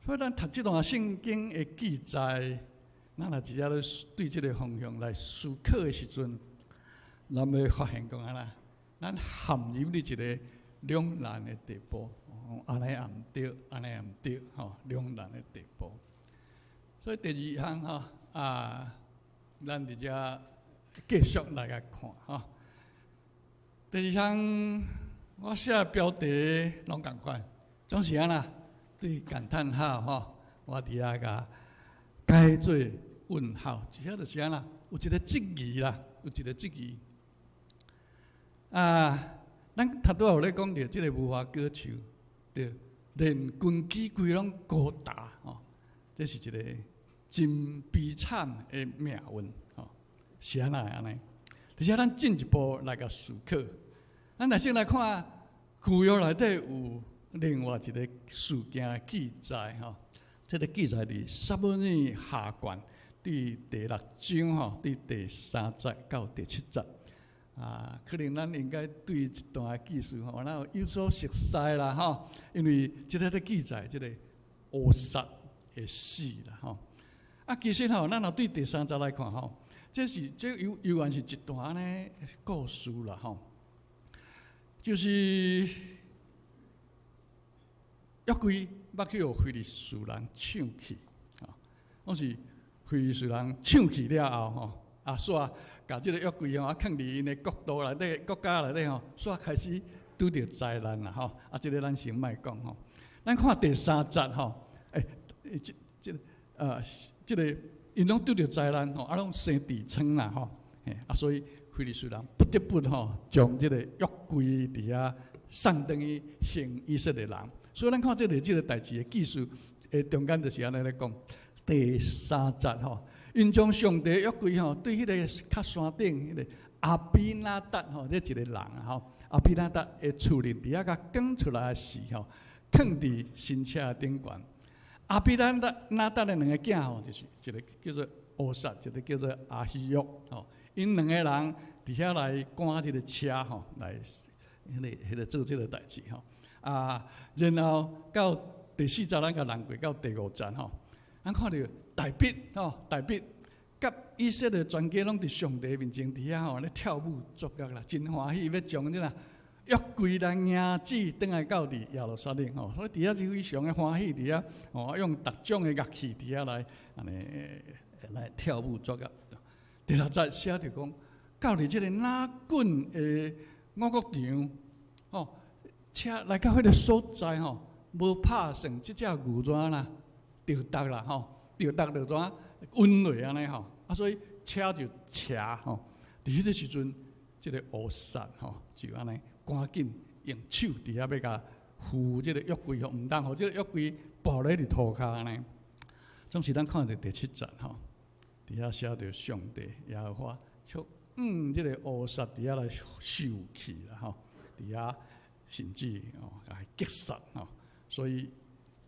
所以咱讀這段聖經的記載，咱若直接咧對這個方向來思考的時陣，咱會發現講按怎，咱陷入佇一個兩難的地步，按呢也毋對，按呢也毋對，吼，兩難的地步。所以第二項吼，啊，咱佇遮繼續來共看吼。第二項，我寫的標題攏仝款，總是按怎，對感嘆號吼，我佇遐共改做問號，這遐就是按怎，有一個質疑啦，有一個質疑。啊，咱頭拄仔有咧講著這個無花果樹，對，連根基規攏枯焦吼，這是一個真悲慘的命運吼，是按怎會按呢？而且咱進一步來共思考，咱來先來看舊約內底有另外一個事件的記載吼，這個記載佇撒母耳下卷佇第六章吼，佇第三節到第七節。啊，可能咱應該對這段的記事吼，咱有有所熟悉啦吼，因為這個咧記載這個烏撒的死啦吼。啊，其實吼，咱若對第三節來看吼，這是這猶猶原是一段按呢故事啦吼，就是約櫃欲去予非利士人搶去，吼，講是非利士人搶去了後吼，啊，煞共這個約櫃吼，啊，囥佇𪜶的國度內底、國家內底吼，煞開始拄著災難啦吼。啊，這個咱先莫講吼。咱看第三節吼，欸，這這這個𪜶攏拄著災難吼，啊，攏生痔瘡啦吼，啊，所以非利士人不得不吼，將這個約櫃佇遐送轉去還以色列人。所以咱看這個這個代誌的記述，的中間就是按呢咧講，第三節吼，𪜶將上帝約櫃吼，對彼個較山頂彼個亞比拿達吼，這一個人吼，亞比拿達的厝裡佇遐共扛出來時吼，囥佇新車頂懸。亞比拿達拿達的兩個囝吼，就是一個叫做烏撒，一個叫做亞希約吼。𪜶兩個人佇遐來趕這個車吼，來彼個彼個做這個代誌吼。啊，然後到第四節，咱共繞過到第五節吼，咱看著大衛吼，大衛佮以色列全家攏佇上帝面前佇遐吼咧跳舞作樂啦，真歡喜，欲將這个約櫃來迎接轉來到佇耶路撒冷吼，所以佇遐就非常的歡喜，佇遐吼用逐種的樂器佇遐來按呢來跳舞作樂。第六節寫著講，到佇這个拿袞的五穀場吼，車來到彼个所在吼，無拍算，這隻牛怎啦，著觸啦吼，著觸就怎穩落按呢吼，啊所以車就斜吼。佇彼个時陣，這个烏撒吼就按呢趕緊用手佇遐欲共扶這个約櫃吼，毋通予這个約櫃跋咧佇塗跤按呢。總是咱看著第七節吼，佇遐寫著上帝耶和華卻向這个烏撒佇遐來受氣啦吼，佇遐甚至哦共伊擊殺吼，所以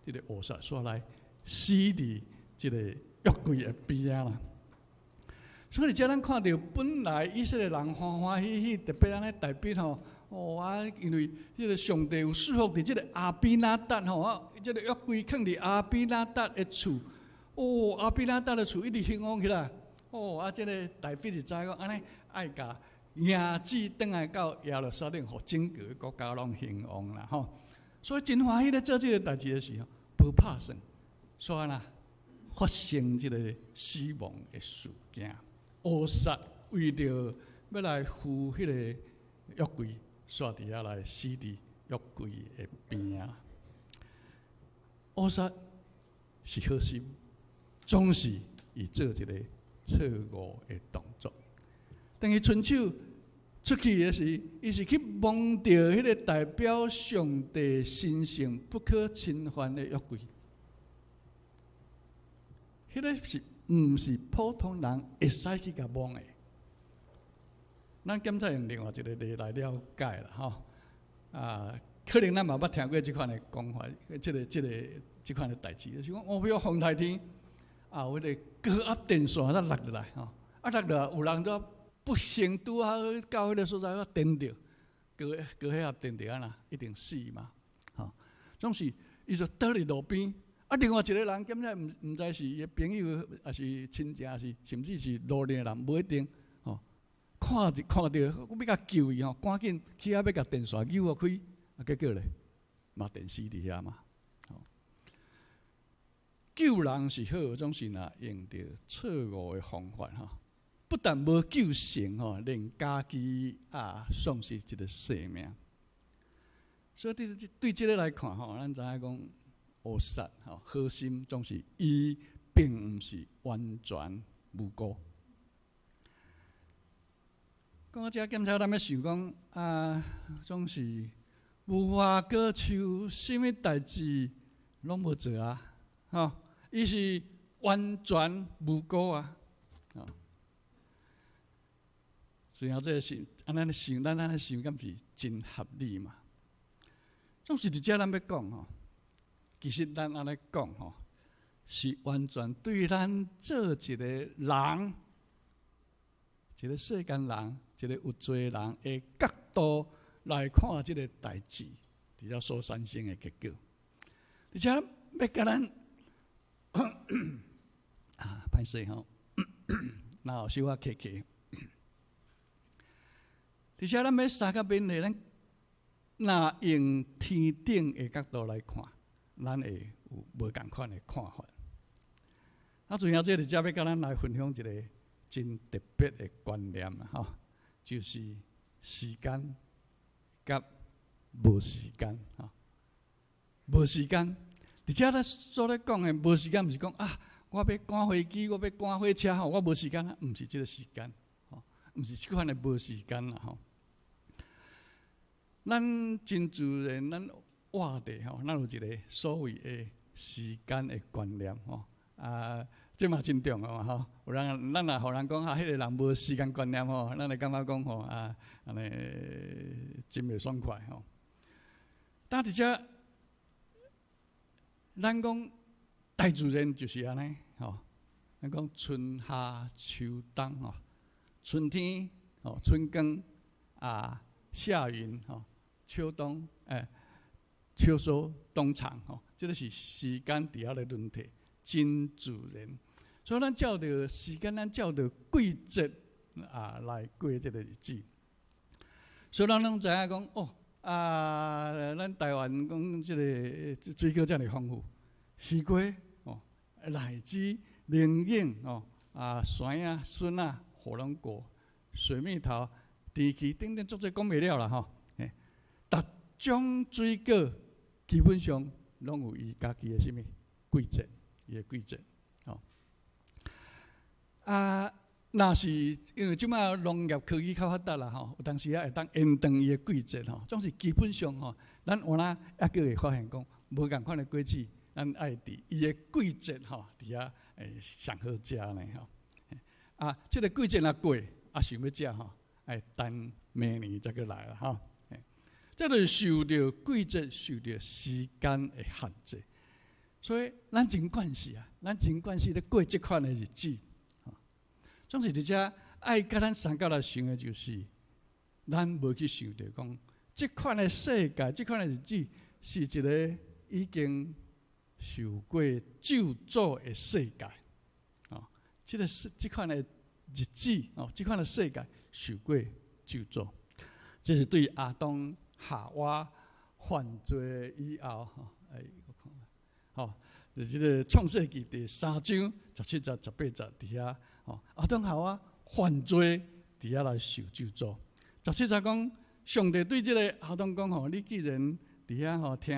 這個烏撒煞來死佇這个約櫃的邊仔啦。所以遮咱看著本來以色列人歡歡喜喜，特別按呢代表吼，哦啊，因為這个上帝有賜福佇這个亞比拿達吼，啊，這个約櫃囥佇亞比拿達的厝，哦，亞比拿達的厝一直興旺起來，哦，啊，這个大衛就知講按呢愛共迎接轉來到耶路撒冷，予整個國家攏興旺啦吼。所以真歡喜咧做這个代誌的時候，無拍算，煞啦發生這个死亡的事件。烏撒為著欲來扶彼個約櫃，煞佇遐來死佇約櫃的邊仔。烏撒是好心，總是伊做一个錯誤的動作。當伊伸手出去的時，伊是去摸著彼个代表上帝神聖不可侵犯的約櫃。彼个是毋是普通人會使去共摸的？咱檢查用另外一个例來了解啦，吼。啊，可能咱嘛捌聽過這款的講法，這款的代誌，就是講，哦，比如風台天，啊，有彼个高壓電線才落落來，吼，啊落落來有人都不幸拄好到彼个所在，閣電著，高血壓電著按怎，一定死嘛，吼。總是伊就倒佇路邊。啊，另外一個人，敢若毋知是伊的朋友，抑是親情，抑是甚至是路邊的人，無一定吼。看著看著，欲共救伊吼，趕緊去遐欲共電線扭開，啊，結果咧，嘛電死佇遐嘛。吼，救人是好，總是若用著錯誤的方法吼，不但無救成吼，連家己也喪失一个性命。所以對這个來看吼，咱知影講。烏撒吼，好心總是伊並毋是完全無辜。講到這，檢查咱欲想講啊，總是無花果樹，啥物代誌攏無做啊，吼，伊是完全無辜啊，吼。雖然這个是按呢想，咱按呢想，敢是真合理嘛？總是佇遮咱欲講吼。其實咱按呢講吼，是完全對咱做一个人，一个世間人，一个有罪人的角度來看這个代誌，佇遮所產生的結果。而且欲共咱啊，歹勢吼，若有小可咳咳。而且咱欲相佮勉勵咱，若用天頂的角度來看。咱會有無仝款的看法。啊，最後這佇遮欲共咱來分享一个真特別的觀念啦，吼，就是時間佮無時間，吼，無時間。佇遮咱所咧講的無時間，毋是講啊，我欲趕飛機，我欲趕火車，吼，我無時間啊，毋是這个時間，吼，毋是這款的無時間啦，吼。咱真自然，咱活著吼，咱有一个所謂的時間的觀念吼，啊，這嘛真重要嘛吼。有人咱若予人講啊，彼个人無時間觀念吼，咱會感覺講吼啊，按呢真袂爽快吼。但佇遮，咱講大自然就是按呢吼，咱講春夏秋冬吼，春天吼，春耕啊，夏耘吼，秋冬秋收冬藏吼，這个是時間佇遐咧輪替，真自然。所以咱照著時間，咱照著季節啊來過這個日子。所以咱攏知影講，哦，啊，咱台灣講這個水果遮爾豐富，西瓜哦，荔枝、龍眼哦，啊，檨仔、筍仔、火龍果、水蜜桃、甜柿等等，足濟講袂了啦吼。嘿，逐種水果基本上攏有伊家己的啥物季節，伊的季節，吼。啊，若是因為這擺農業科技較發達啦吼，有當時仔會當延長伊的季節吼。總是基本上吼，咱有哪猶閣會發現講，無仝款的果子，咱愛佇伊的季節吼，佇遐會上好食呢吼。啊，這個季節若過，啊想欲食吼，愛等明年才閣來啦吼。這就是受著季節、受著時間的限制，所以咱真慣勢啊，咱真慣勢咧過這款的日子。總是佇遮愛共咱相佮來想的，就是咱無去想著講，這款的世界、這款的日子是一個已經受過咒詛的世界。哦，這個世這款的日子，哦，這款的世界受過咒詛，這是對亞當夏娃犯罪以後，吼，哎，我看，吼，就這個創世記第三章十七節、十八節佇遐，吼，亞當夏娃犯罪佇遐來受咒詛。十七節講，上帝對這個亞當講，吼，你既然佇遐吼聽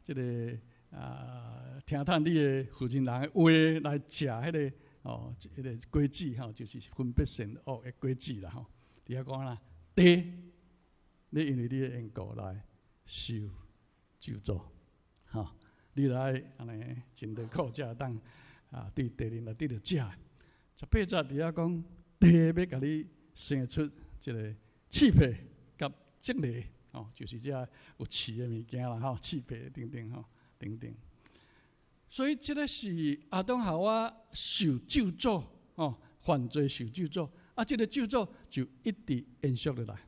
這個啊，聽趁你的婦人人的話來食彼個哦，彼個果子吼，就是分別善惡的果子啦，吼。佇遐講啦，地。你因為你的緣故來受咒詛，吼！你來按呢真勞苦才會當啊，對地裡來得著食。十八節佇遐講，地欲共你生出這個刺皮佮蒺藜，吼，就是這有刺的物件啦，吼，刺皮等等吼，等等。所以這個是亞當夏娃受咒詛，吼，犯罪受咒詛，啊，這個咒詛就一直延續落來。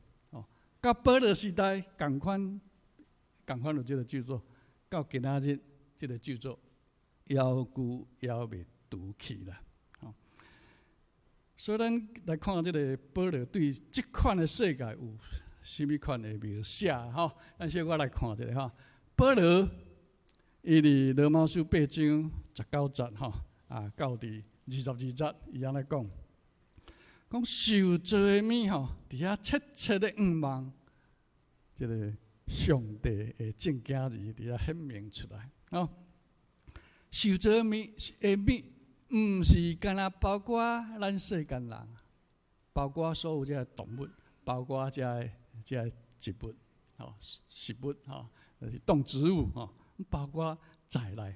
到保羅時代，仝款，仝款有這個咒詛，到今仔日，這個咒詛猶舊猶未除去啦。吼，所以咱來看這個保羅對這款的世界有啥物款的描寫吼？咱小可來看一下吼。保羅伊佇羅馬書八章十九節吼，啊，到佇二十二節，伊按呢講。講受造的物吼，佇遐切切的向望，這個上帝的正囝兒佇遐顯明出來。吼，受造的物的物，毋是干焦包括咱世間人，包括所有這个動物，包括這个這个植物，吼，食物吼，就是動植物吼，包括在內。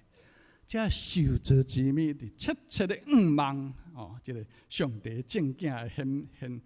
這受造之物佇切切的向望，哦，這個上帝正囝的顯顯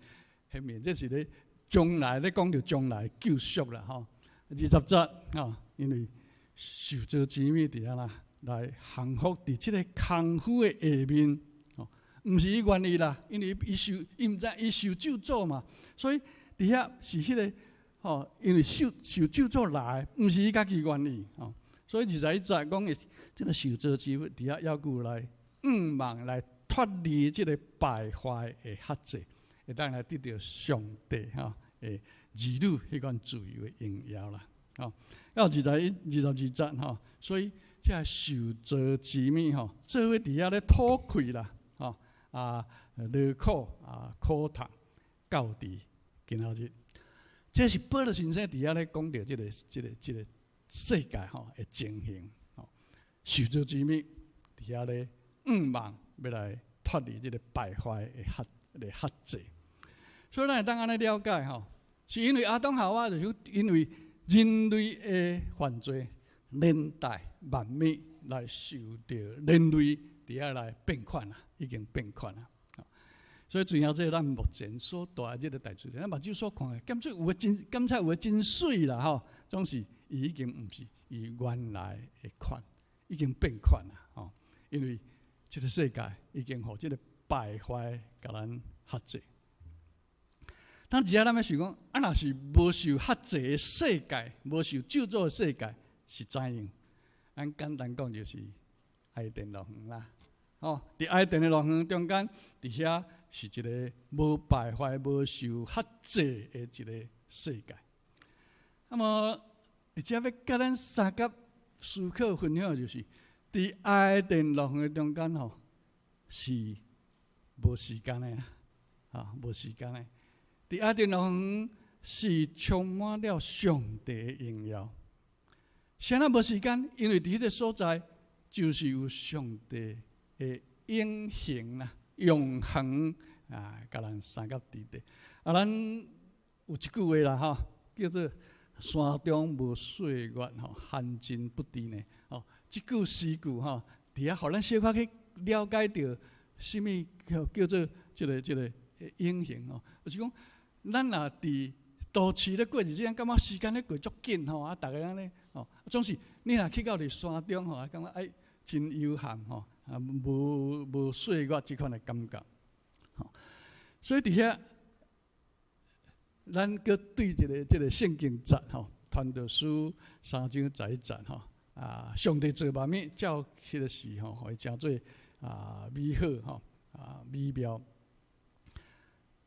顯明，這是咧將來咧講著將來救贖啦，吼。二十節，吼，因為受造之物佇遐啦，來降服佇這個空虛的下面，吼，毋是伊願意啦，因為伊受伊毋知伊受咒詛嘛，所以佇遐是彼個，吼，因為受受咒詛來，毋是伊家己願意，吼。所以二十一節講的這個受造之物，佇遐猶閣來向望來脫離這個敗壞的轄制，會當來得著上帝吼的兒女彼款自由的榮耀啦。吼，到二十一、二十二節吼，所以這個受造之物吼，做伙佇遐咧吐氣啦，吼啊，勞苦啊，苦痛到佇今仔日，這是保羅先生佇遐咧講著這個、這個、這個。世界吼的情形吼，受造之物佇遐咧向望欲來脫離這個敗壞的轄的轄制，所以咱會當按呢了解吼，是因為亞當夏娃就是因為人類的犯罪，連帶萬物來受著人類佇遐來變款啊，已經變款啊。所以最後這個咱目前所帶這個大自然，咱目睭所看的，感覺有的真，感覺有的真媠啦吼，總是。伊已經毋是伊原來的款，已經變款啦吼。因為這個世界已經予這個敗壞共咱轄制。咱而家咱欲想講，啊，若是無受轄制的世界，無受咒詛的世界是怎樣？咱簡單講就是伊甸樂園啦。吼，伫伊甸的乐园中间，伫遐是一个无败坏、无受辖制的一个世界。那么，伫遮欲佮咱相佮思考分享的就是，伫伊甸乐园的中间吼，是无时间的，啊，无时间的。伫伊甸乐园是充满了上帝的荣耀。啥物无时间？因为伫彼个所在，就是有上帝的永恒啦、永恒啊，佮咱相佮伫咧。啊，咱有一句话啦，吼，叫做“山中无岁月，吼，寒噤不治”呢。哦，這句诗句吼，伫遐予咱小可去了解著，啥物叫做這個永恒吼。就是講，咱若佇都市咧過日子，感覺時間咧過足緊吼，啊，逐个按呢吼，總是你若去到佇山中吼，感覺哎真悠閒吼，啊，無歲月這款的感覺。吼，所以佇遐，咱閣對一个這個聖經節吼，傳道書三章十一節吼，啊，上帝造萬物，照彼个時吼，予伊成做啊美好吼，啊美妙，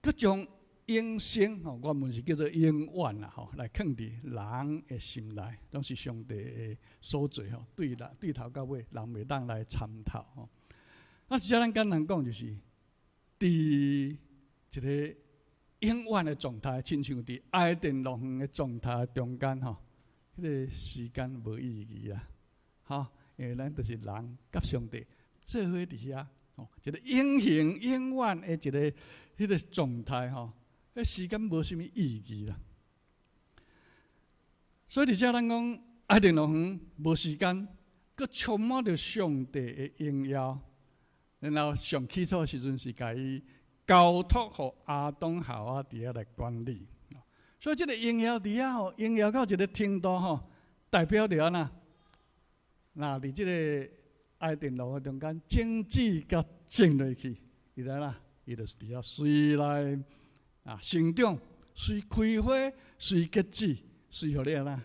閣將永生吼，原文是叫做永遠啦吼，來囥佇人的心內，攏是上帝的所做吼，對人對頭到尾，人袂當來參透吼。啊，這咱簡單講就是，佇一個永遠的狀態，親像佇伊甸樂園的狀態中間吼，彼個時間無意義啊，吼，因為咱就是人佮上帝做伙佇遐，吼，一個永恆永遠的一个彼個狀態吼。彼時間無啥物意義啦，所以佇遮咱講伊甸樂園無時間，閣充滿著上帝的榮耀。然後上起初時陣是共伊交託予亞當夏娃佇遐來管理。所以這个榮耀佇遐吼，榮耀到一个程度吼，代表著按怎？若佇這个伊甸樂園中間，種子共種落去，伊來啦，伊就是佇遐隨來啊，成長，隨開花，隨結籽，隨予你按怎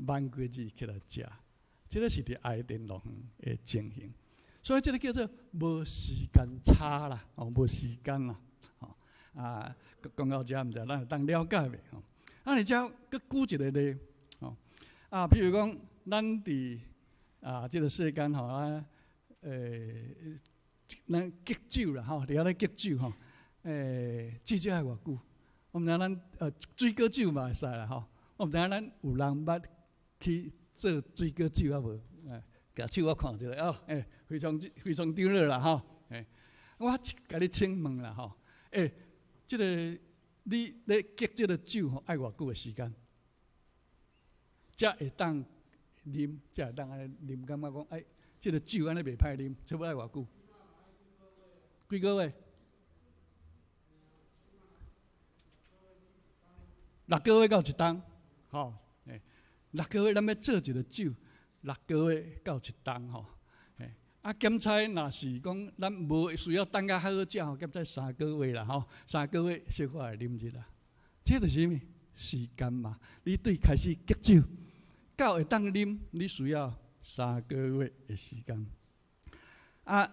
挽果子起來食，這个是佇伊甸樂園的情形。所以這个叫做無時間差啦，哦，無時間啦，吼啊，講到遮毋知咱會當了解袂？吼，啊，而且閣舉一個例，吼啊，譬如講，咱佇啊這個世間吼啊，咱敬酒啦，吼，佇遐咧敬酒吼，至少愛偌久？我毋知咱水果酒嘛會使啦，吼。我毋知影咱有人捌去做水果酒啊無？舉手我看一下哦，非常非常長老啦，吼，我共你請問啦，吼，這个你咧敬這个酒吼，愛偌久的時間？才會當啉，才會當按呢啉，感覺講，哎，這个酒按呢袂歹啉，差不多愛偌久？幾個月？六個月到一冬，吼，六個月咱欲做一个酒，六個月到一冬，吼，啊，檢測若是講咱無需要等較好食吼，檢測三個月啦，吼，三個月小可會啉入啦。這就是啥物？時間嘛。你對開始敬酒到會當啉，你需要三個月的時間。啊，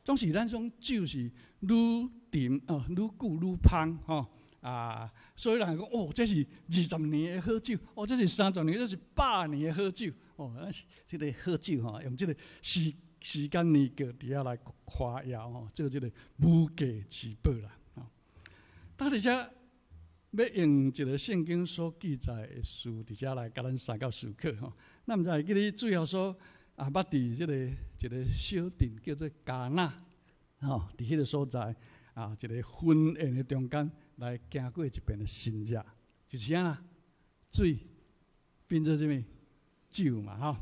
總是咱講酒是愈陳哦，愈久愈芳吼。啊，所以人講哦，這是20年的好酒，哦，這是30年，這是100年的好酒，哦，咱是這个好酒吼，用這个時間年過佇遐來誇耀吼，做這个無價之寶啦。吼，當佇遮欲用一个聖經所記載的事，佇遮來共咱相佮思考吼。咱毋知會記得主耶穌啊，捌佇這个一个小鎮叫做迦拿，吼，佇彼个所在啊，一个婚宴的中間。來行過一遍的神跡，就是按怎，水變做啥物酒嘛，吼。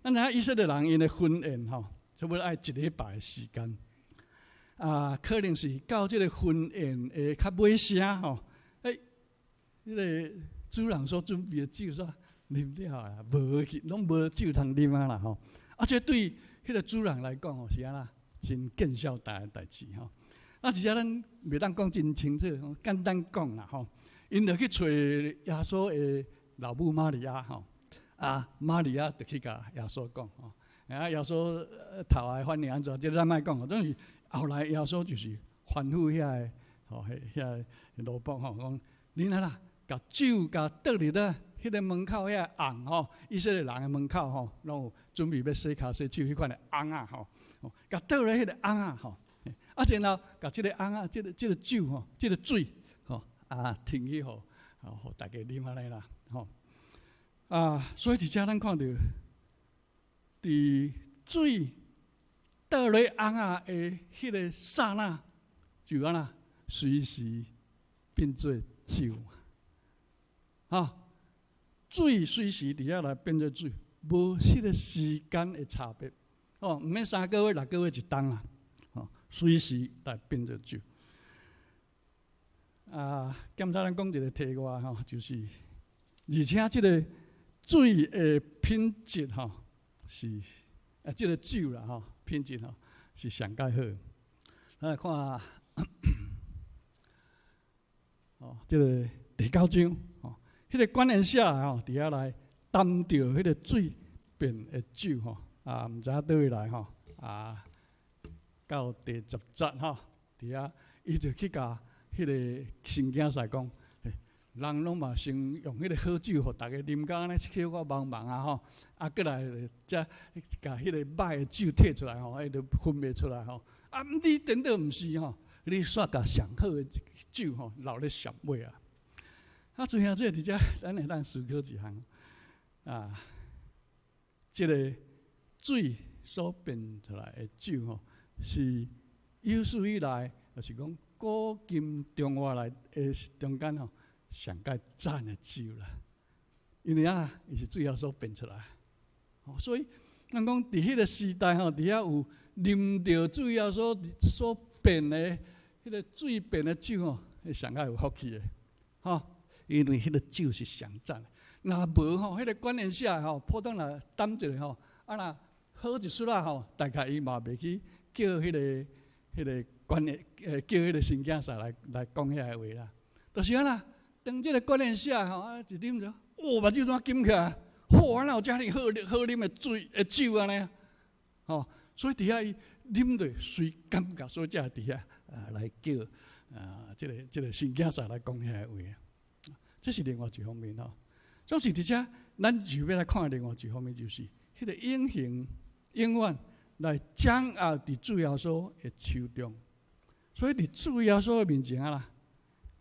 咱知影以色列人𪜶的婚宴吼，差不多愛一禮拜的時間。啊，可能是到這个婚宴的較尾聲吼，欸，彼个主人所準備的酒煞啉了啦，無去，攏無酒通啉啊啦吼。啊，這對彼個主人來講吼，是按怎，真見笑大的代誌吼。啊，而且咱袂當講真清楚，簡單講啦吼。𪜶就去揣耶穌的老母瑪利亞吼，啊，瑪利亞就去共耶穌講吼，啊，耶穌頭來反應按怎？這咱莫講，總是後來耶穌就是吩咐遐个吼，遐个奴僕吼，講恁啊啦，共酒共倒入咧，彼个門口遐甕吼，以色列人的門口吼，攏有準備欲洗跤洗手彼款的甕仔吼，共倒咧彼个甕仔吼，啊，然後共這个甕仔，這個酒吼，這個水吼，啊，停去予，予大家啉按呢啦，吼，啊，所以佇遮咱看著，佇水倒咧甕仔的彼个剎那，就按怎隨時變做酒，哈。水隨時佇遐來變做水，無彼個時間的差別，哦，毋免3個月、6個月一冬啦，哦，隨時來變做酒。啊，檢查咱講一個題外吼，就是，而且這个水的品質吼，是啊，這个酒啦吼，品質吼是上蓋好。咱來看，哦，這个第九章。彼个管弦社吼，佇遐來擔著彼个水變的酒吼，啊，毋知影佗位來吼，啊，到第10節吼，佇遐伊就去共彼个神經師講，人攏嘛先用彼个好酒，予逐家啉甲按呢小可茫茫啊吼，啊，閣來才共彼个歹的酒提出來吼，伊就分袂出來吼。啊，你顛倒毋是吼，你煞共上好的酒吼留咧上尾啊。啊，最後這佇遮，咱會當思考一項啊，這个水所變出來的酒吼，是有史以來，就是講古今中外來的中間吼，上蓋讚的酒啦。因為啊，伊是主耶穌變出來，所以咱講佇彼个時代吼，佇遐有啉著主耶穌所變的彼个水變的酒吼，上蓋有福氣的，吼。因為彼个酒是上讚，若無吼，彼个管弦社吼，普通若等一下吼，啊若好一絲仔吼，大概伊嘛袂去叫彼个管弦，叫彼个神經師來講遐个話啦。就是按怎，當這个管弦社吼，啊一啉著，哦，目睭怎金起來？好，哪有遮爾好好啉的水的酒按呢？吼，所以佇遐伊啉著隨感覺，所以才會佇遐啊來叫啊，這个神經師來講遐个話。這是另外一方面吼，總是佇遮，咱就欲來看另外一方面，就是彼个永恆永遠來掌握佇主耶穌的手中，所以佇主耶穌的面前啊啦，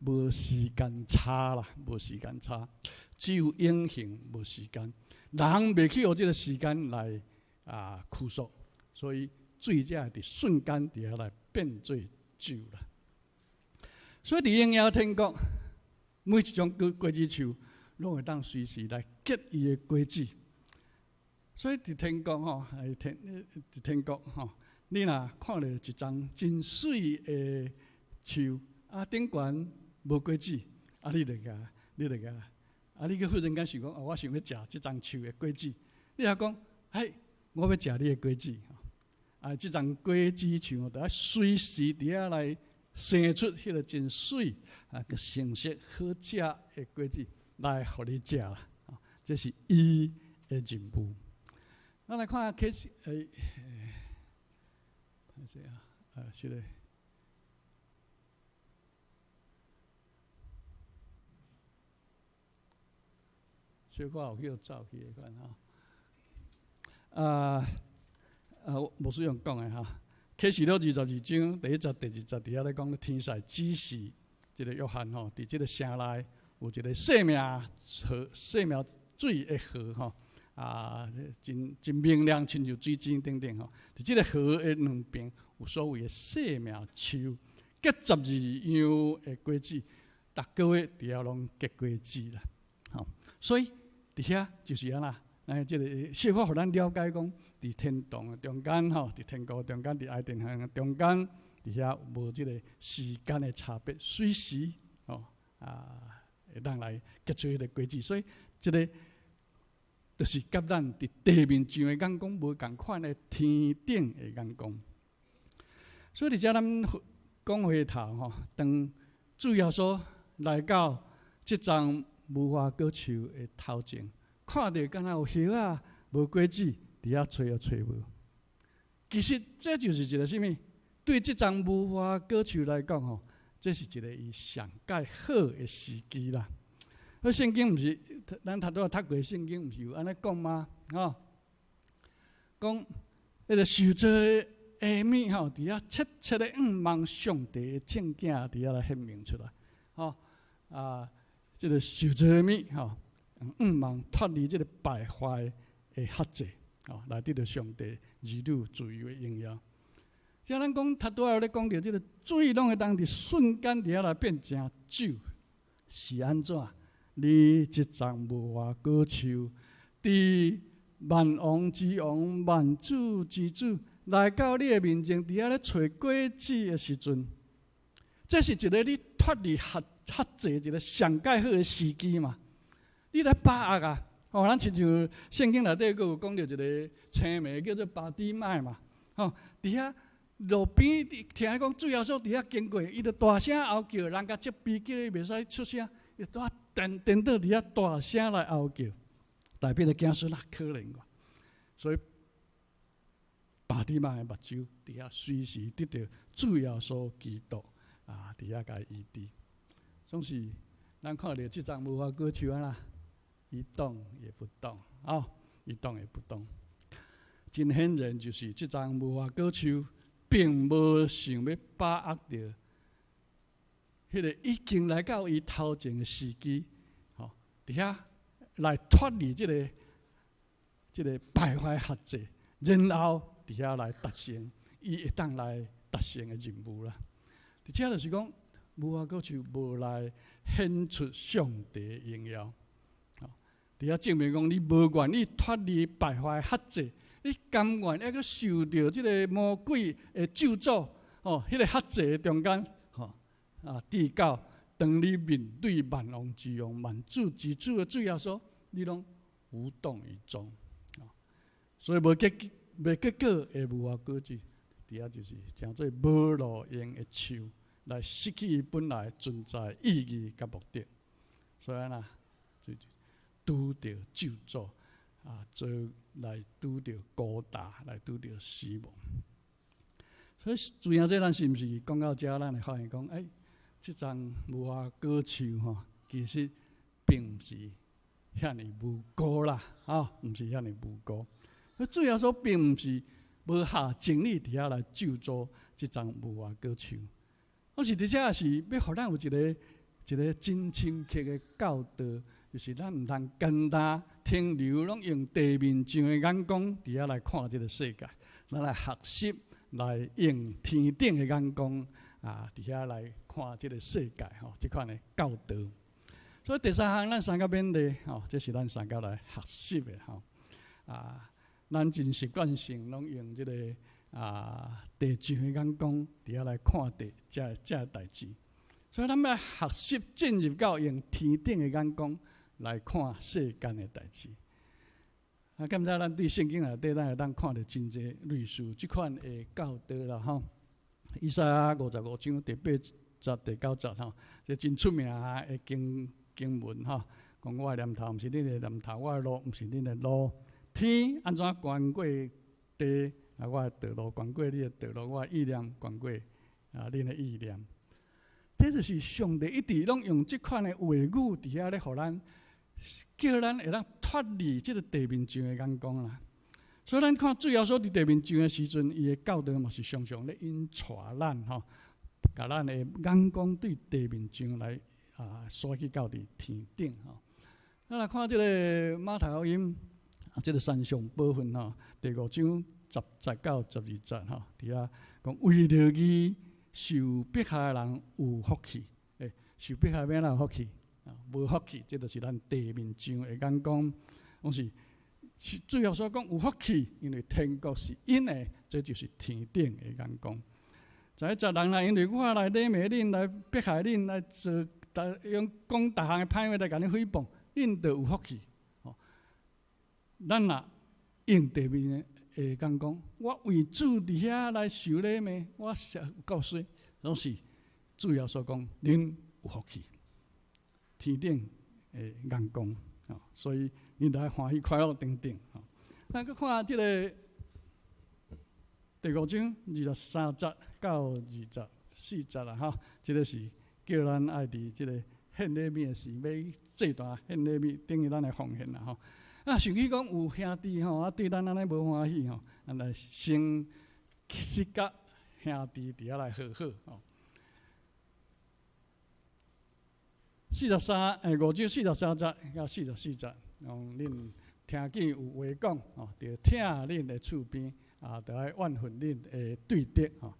無時間差啦，無時間差，只有永恆無時間，人袂去予這个時間來啊拘束，所以水才會佇瞬間佇遐來變做酒啦。所以佇榮耀天國。每一種果子樹，攏會當隨時來結伊的果子。所以佇天國吼，佇天國吼，你若看著一叢真媠的樹，啊頂懸無果子，啊你就共，你就共，啊你閣忽然間想講，哦，我想欲食這叢樹的果子，你若講，嘿，我欲食你的果子，啊，這叢果子樹著愛隨時佇遐來。生出彼个真媠啊，閣成熟好食的果子來予你食啦。這是伊的任務。咱來看啟示，欸，歹勢啊，啊，是咧。小可有去走去的款吼。啊啊，牧師用講的吼。啟示錄22章第一節、第二節，佇遐咧講，天使指示這个約翰吼，佇這个城內有一个生命河、生命水的河吼，啊，真真明亮，親像水晶等等吼。佇這个河的兩邊有所謂的生命樹，結12樣的果子，逐个月佇遐攏結果子啦。吼，所以佇遐就是按怎？哎，這个小可予咱了解講，佇天堂的中間吼，佇天國中間，佇伊甸園中間，佇遐無這个時間的差別，隨時吼啊會當來結出彼个果子。所以，這个就是佮咱佇地面上的眼光無仝款的天頂的眼光。所以佇遮咱講回頭吼，當主耶穌來到這叢無花果樹的頭前。看著敢若有葉仔，無果子，伫遐揣也揣无。其实这就是一个啥物？对这丛无花果树来讲吼，这是一个伊上盖好的时机啦。彼圣经毋是，咱头拄仔读过圣经，毋是有按呢讲吗？吼，讲彼个受造的下物吼，伫遐切切的向望上帝的正囝伫遐来显明出来，吼啊，这个受造的物吼，向望脱离这个败坏的辖制，吼，来得到上帝儿女自由的荣耀。像咱讲，头拄仔有咧讲著这个水，拢会当伫瞬间伫遐来变成酒，是按怎？你这丛无花果树，伫万王之王、万主之主来到你的面前，伫遐咧揣果子的时阵，这是一个你脱离辖辖制一个上盖好的时机嘛？你来把握啊！哦，咱亲像圣经内底阁有讲著一个青盲叫做巴底买嘛，吼，伫遐路边听讲主耶稣伫遐经过，伊就大声吼叫，人共责备叫伊袂使出声，伊就颠颠倒伫遐大声来吼叫，代表的子孙啊可怜我，所以巴底买的目睭伫遐随时得著主耶稣基督啊，伫遐共伊医治。总是咱看著这丛无花果树啊啦，一动也不动啊，一动也不动。真显然就是这丛无花果树，并无想欲把握著彼个已经来到伊头前的时机，吼，伫遐来脱离这个败坏辖制，然后伫遐来达成伊会当来达成的任务啦。伫遮就是讲，无花果树无来显出上帝的荣耀，吼，伫遐证明讲，你无愿意脱离败坏辖制。你甘愿犹阁受著这个魔鬼的咒诅，哦，彼个辖制的中间，吼啊，直到当你面对万王之王、万主之主的主耶稣，你拢无动于衷，啊，所以无结袂结果的无花果子，伫遐就是成做无路用的树，来失去伊本来存在意义佮目的，所以啊，就拄著咒诅。啊，做来拄著孤单，来拄著死亡。所以，自然这咱是毋是讲到遮，咱会发现讲，欸，这丛无花果树吼，其实并毋是遐尔无辜啦，啊，毋是遐尔无辜。主耶稣并毋是无下精力伫遐来咒诅这丛无花果树，而是伫遮是欲予咱有一个一个真深刻的教导。就是咱毋通干焦停留，拢用地面上的眼光伫遐来看这个世界，咱来学习来用天顶的眼光啊，伫遐来看这个世界吼，这款的教导。所以第三项，咱相共勉励吼，这是咱相共来学习的吼。啊，咱真习惯性拢用这个啊地上的眼光伫遐来看待这这代志，所以咱欲学习进入到用天顶的眼光来看世间的代志。啊，敢知咱对圣经内底，咱会当看著真济类似这款的教导啦吼。以赛亚55章第八节、第九节吼，这真出名的经经文吼。讲我的念头毋是恁的念头，我的路毋是恁的路。天按怎悬过地，啊，我的道路悬过你的道路，我的意念悬过啊恁的意念。这就是上帝一直拢用这款的话语伫遐咧，予咱叫咱会当脱离这个地面上的眼光啦。所以咱看主耶稣伫地面上的时阵，伊的教导嘛是常常咧引带咱吼，共咱的眼光对地面上来啊，徙去到伫天顶吼。咱来看这个马太福音，这个山上宝训吼，第五章10节到12节吼，伫遐讲为著义受迫害的人有福气，欸，受迫害欲按怎有福气？啊，无福气，这就是咱地面上的眼光，拢是主耶稣讲有福气，因为天国是𪜶的，这就是天顶的眼光。在遮人来因为我来詈骂恁，来迫害恁，来做，用讲逐项的歹话来共恁诽谤，恁就有福气。吼，咱若用地面的眼光，我为主伫遐来受詈骂，我是够衰，拢是主耶稣讲，恁有福气。天顶的眼光，所以恁著爱欢喜快乐等等。咱閣看這个第五章23節到24節啦，吼，這个是叫咱愛佇這个獻禮物的時，欲祭壇獻禮物，等於咱的奉獻啦，吼。啊，想起講有兄弟吼，啊對咱按呢無歡喜吼，咱來先釋佮兄弟佇遐來和好吼。43，五章43節到44節，講恁聽見有話講吼，著疼恁的厝邊，啊，著愛怨恨恁的對敵吼。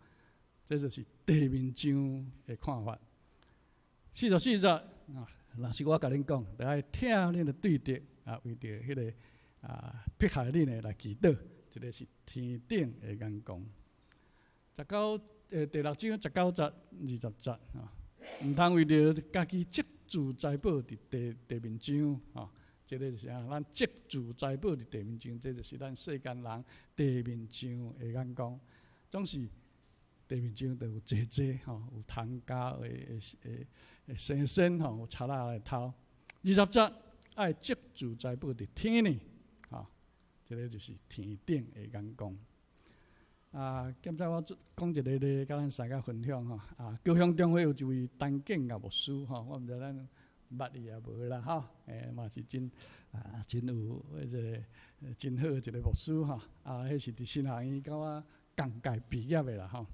這就是地面上的看法。44節啊，若是我共恁講，著愛疼恁的對敵啊，為著彼个啊迫害恁的來祈禱，這个是天頂的眼光。19，第六章19節、20節啊，毋通為著家己積聚財寶佇地地面上吼，這个就是啊，咱積聚財寶佇地面上，這就是咱世間人地面上的眼光，總是地面上就有濟濟吼，有唐家的的的生鮮吼，有賊仔來偷。20節愛積聚財寶佇天呢，吼，這个就是天頂的眼光。啊，今早我講一个例，佮咱三个分享吼。啊，高雄中會有一位陳建岳牧師吼，我毋知咱捌伊也無啦吼。嘛是真啊，真有彼个真好的一个牧師吼。啊，彼是佇神學院佮我仝屆畢業的啦吼。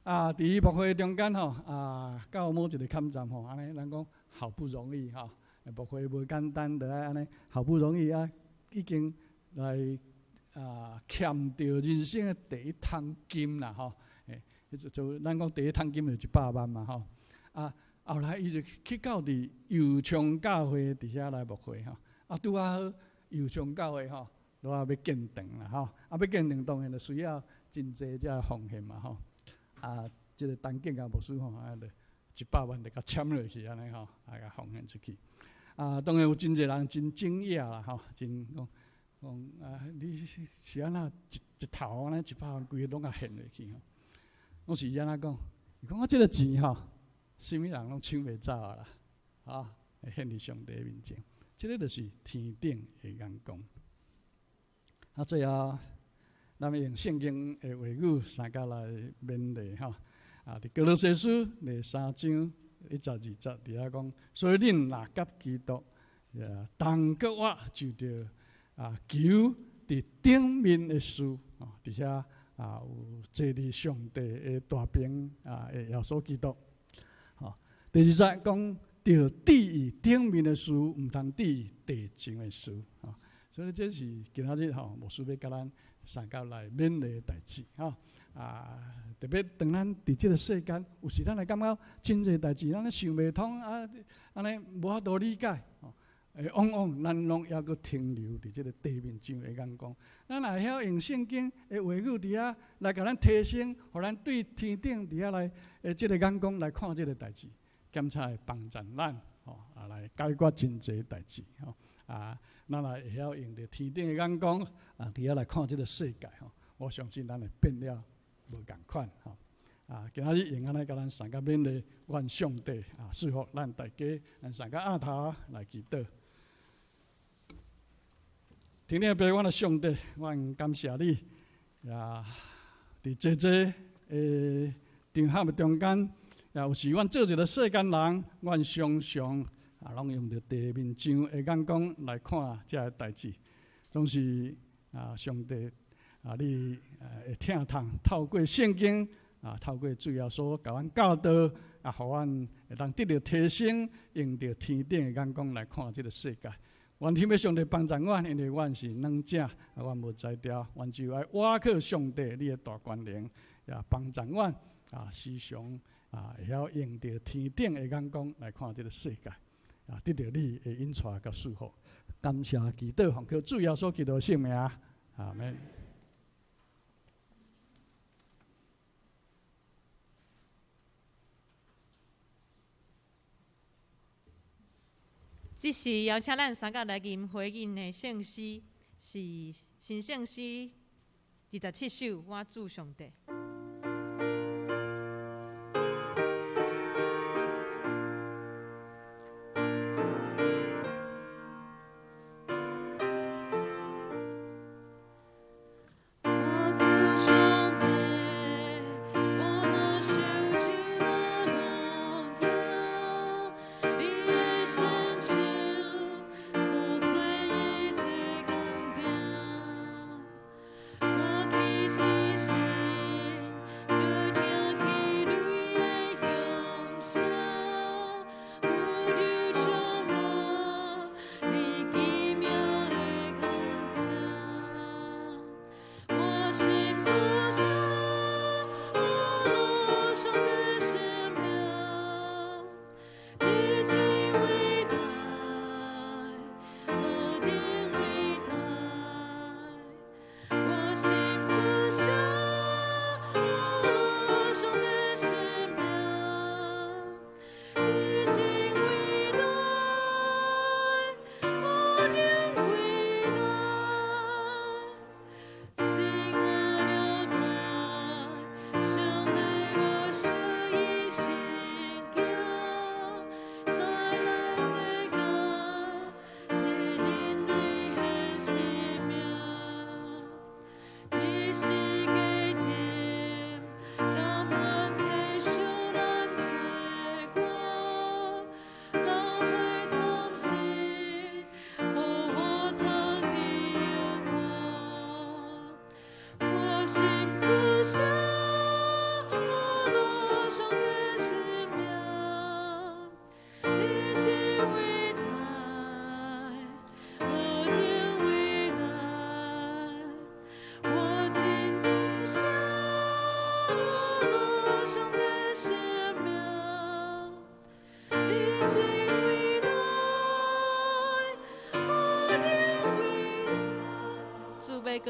啊，佇牧會中間吼，啊，到某一个坎站吼，按呢咱講好不容易吼，牧會無簡單，著愛按呢好不容易啊，已經來。啊，欠著人生的第一桶金啦吼！就就咱講第一桶金就100萬嘛吼！啊，後來伊就去到佇右昌教會佇遐來牧會吼！啊，拄仔好右昌教會吼，拄仔欲建堂啦吼！啊，欲建堂當然就需要真濟這奉獻嘛吼！啊，這个陳建岳牧師吼，啊，就100萬就共簽落去按呢吼，啊，共奉獻出去。啊，當然有真濟人真驚訝啦吼，真講。講啊，你是按怎一一頭按呢100萬，規个攏共獻落去吼？攏是伊按怎講？伊講我這个錢吼，啥物人攏搶袂走啊啦！啊，獻佇上帝面前，這个就是天頂的眼光。啊，最後，咱用聖經的話語三角來勉勵吼。啊，佇歌羅西書第三章1節2節佇遐講，所以恁若佮基督，同閣活就著。啊，求佇頂面的事，哦，佇遐啊有坐佇上帝的大爿啊，的耶穌基督。吼，第二節講著注意頂面的事，毋通注意地上的事。吼，所以這是今仔日吼牧師欲共咱三角來勉勵的代誌。吼，啊，特別當咱佇這个世間，有時咱會感覺真濟代誌，咱想袂通啊，按呢無法度理解。會往往咱攏猶閣停留佇這个地面上的眼光。咱若會曉用聖經的話語佇遐來共咱提升，予咱對天頂佇遐來的這个眼光來看這个代誌，檢查會幫助咱吼，啊來解決真濟代誌吼。啊，咱若會曉用著天頂的眼光啊，佇遐來看這个世界吼，我相信咱會變了無仝款吼。啊，今仔日用按呢共咱三个勉勵，願上帝啊賜福咱大家，咱三个阿頭來祈禱。天頂的父，阮的上帝，阮感謝你，也佇濟濟的場合的中間，也有時阮做一个世間人，阮常常啊攏用著地面上的眼光來看這个代誌，總是啊上帝啊你會疼痛，透過聖經啊，透過主耶穌共阮教導，啊，予阮會當得著提升，用著天頂的眼光來看這个世界。願天父上帝幫助阮，因為阮是軟者，阮無才調，阮只有愛倚靠上帝你的大權能，也幫助阮啊，時常啊會曉用著天頂的眼光來看這个世界，啊，得著你的引帶佮祝福。感謝祈禱，奉靠主耶穌基督的聖名，阿們。這時邀請咱三個來吟回應的聖詩，是新聖詩27首《我主上帝》。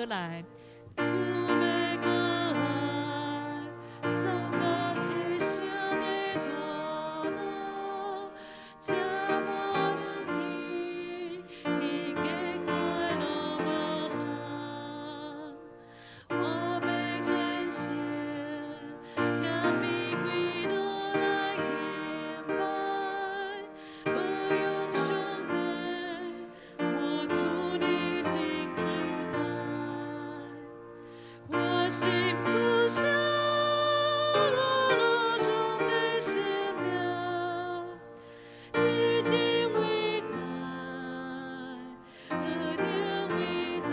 閣來，主欲閣來，送甲彼聲的大道，這滿日去，天家快樂無限。我欲獻上謙卑跪落來敬拜，保養上帝，我主你真偉大。我心思想上帝聖名，你真偉大，何等偉大！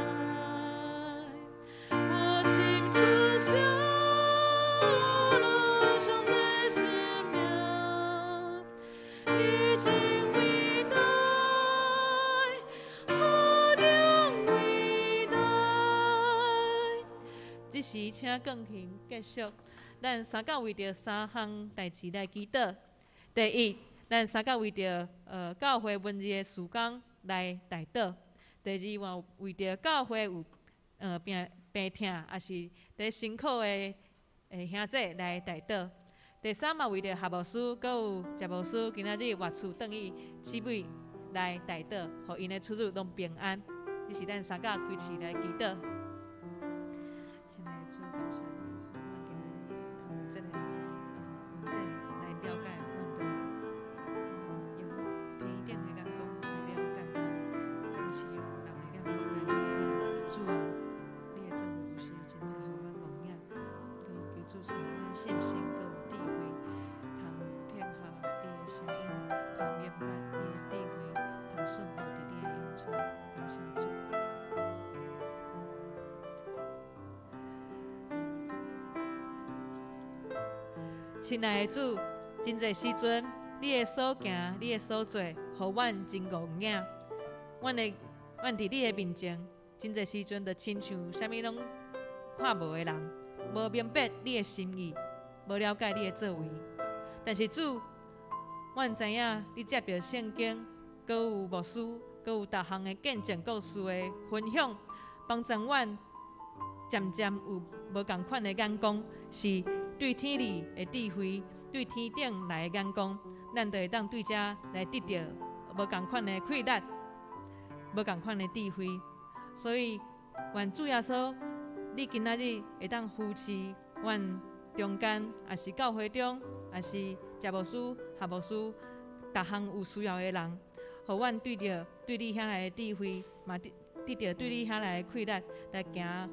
我心思想上帝聖名，你真偉大，何等偉大！這時，請鋼琴結束。咱三甲為著三項代誌來祈禱。第一，咱三甲為著教會文字的事工來代禱。第二，嘛為著教會有病痛，抑是佇辛苦的兄弟來代禱。第三嘛為著夏牧師，閣有謝牧師今仔日外厝轉去姊妹來代禱，予𪜶的出入攏平安。這是咱三甲開始來祈禱。親愛的主，感謝你，予阮今仔日透過這個文字來了解阮的，用天頂的眼光來了解，毋是用人的眼光來了解。主啊，你的作為有時真濟予阮戇影，閣求主賜阮信心，閣有智慧，通聽合你的聲音，通明白你的智慧，通順服佇你的恩賜。感謝主。親愛的主，真濟時陣，你的所行，你的所做，予阮真戇影。阮佇你的面前，真濟時陣就親像啥物攏看無的人，無明白你的心意，無了解你的作為。但是主，阮知影你藉著聖經，閣有牧師，閣有逐項的見證故事的分享，幫助阮漸漸有無仝款的眼光，是對天理的智慧，對天頂來的眼光，咱就會當對這來得著無仝款的氣力，無仝款的智慧。所以，願主耶穌，你今仔日會當扶持阮中間，抑是教會中，抑是謝牧師、夏牧師，逐項有需要的人，予阮對著對你遐來的智慧，嘛得著對你遐來的氣力，來行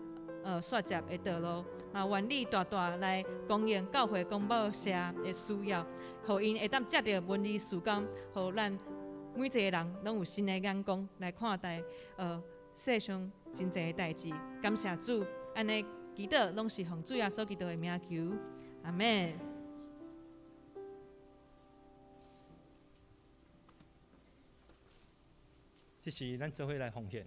煞接的道路。嘛，願你大大來供應教會公報社的需要，予𪜶會當藉著文字事工，予咱每一個人攏有新的眼光來看待世上真濟的代誌。感謝主，按呢祈禱攏是奉主耶穌基督的名求，阿們。這是咱做伙來奉獻。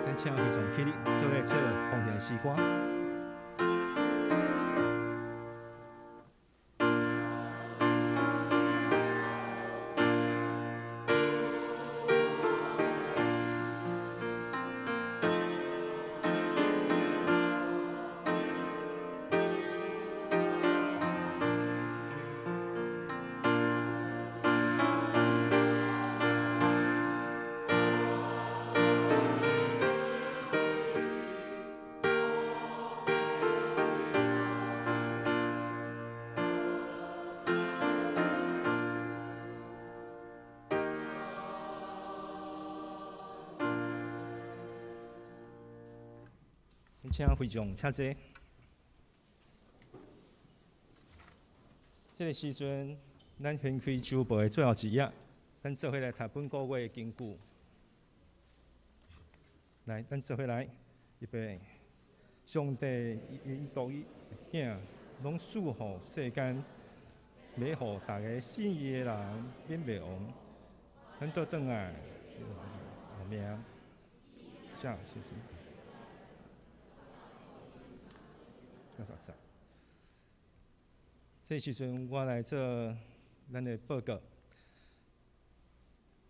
咱请非常起立，做伙唱奉献诗歌。请会众请坐。这个时阵，咱掀开周报的最后一页，咱做伙来读本个月的经句。来，咱做伙来，预备。上帝伊独一囝，拢赐予世间，欲予逐个信伊的人免灭亡。咱倒转来，阿们。谢谢谢。这时阵，我来做咱的报告。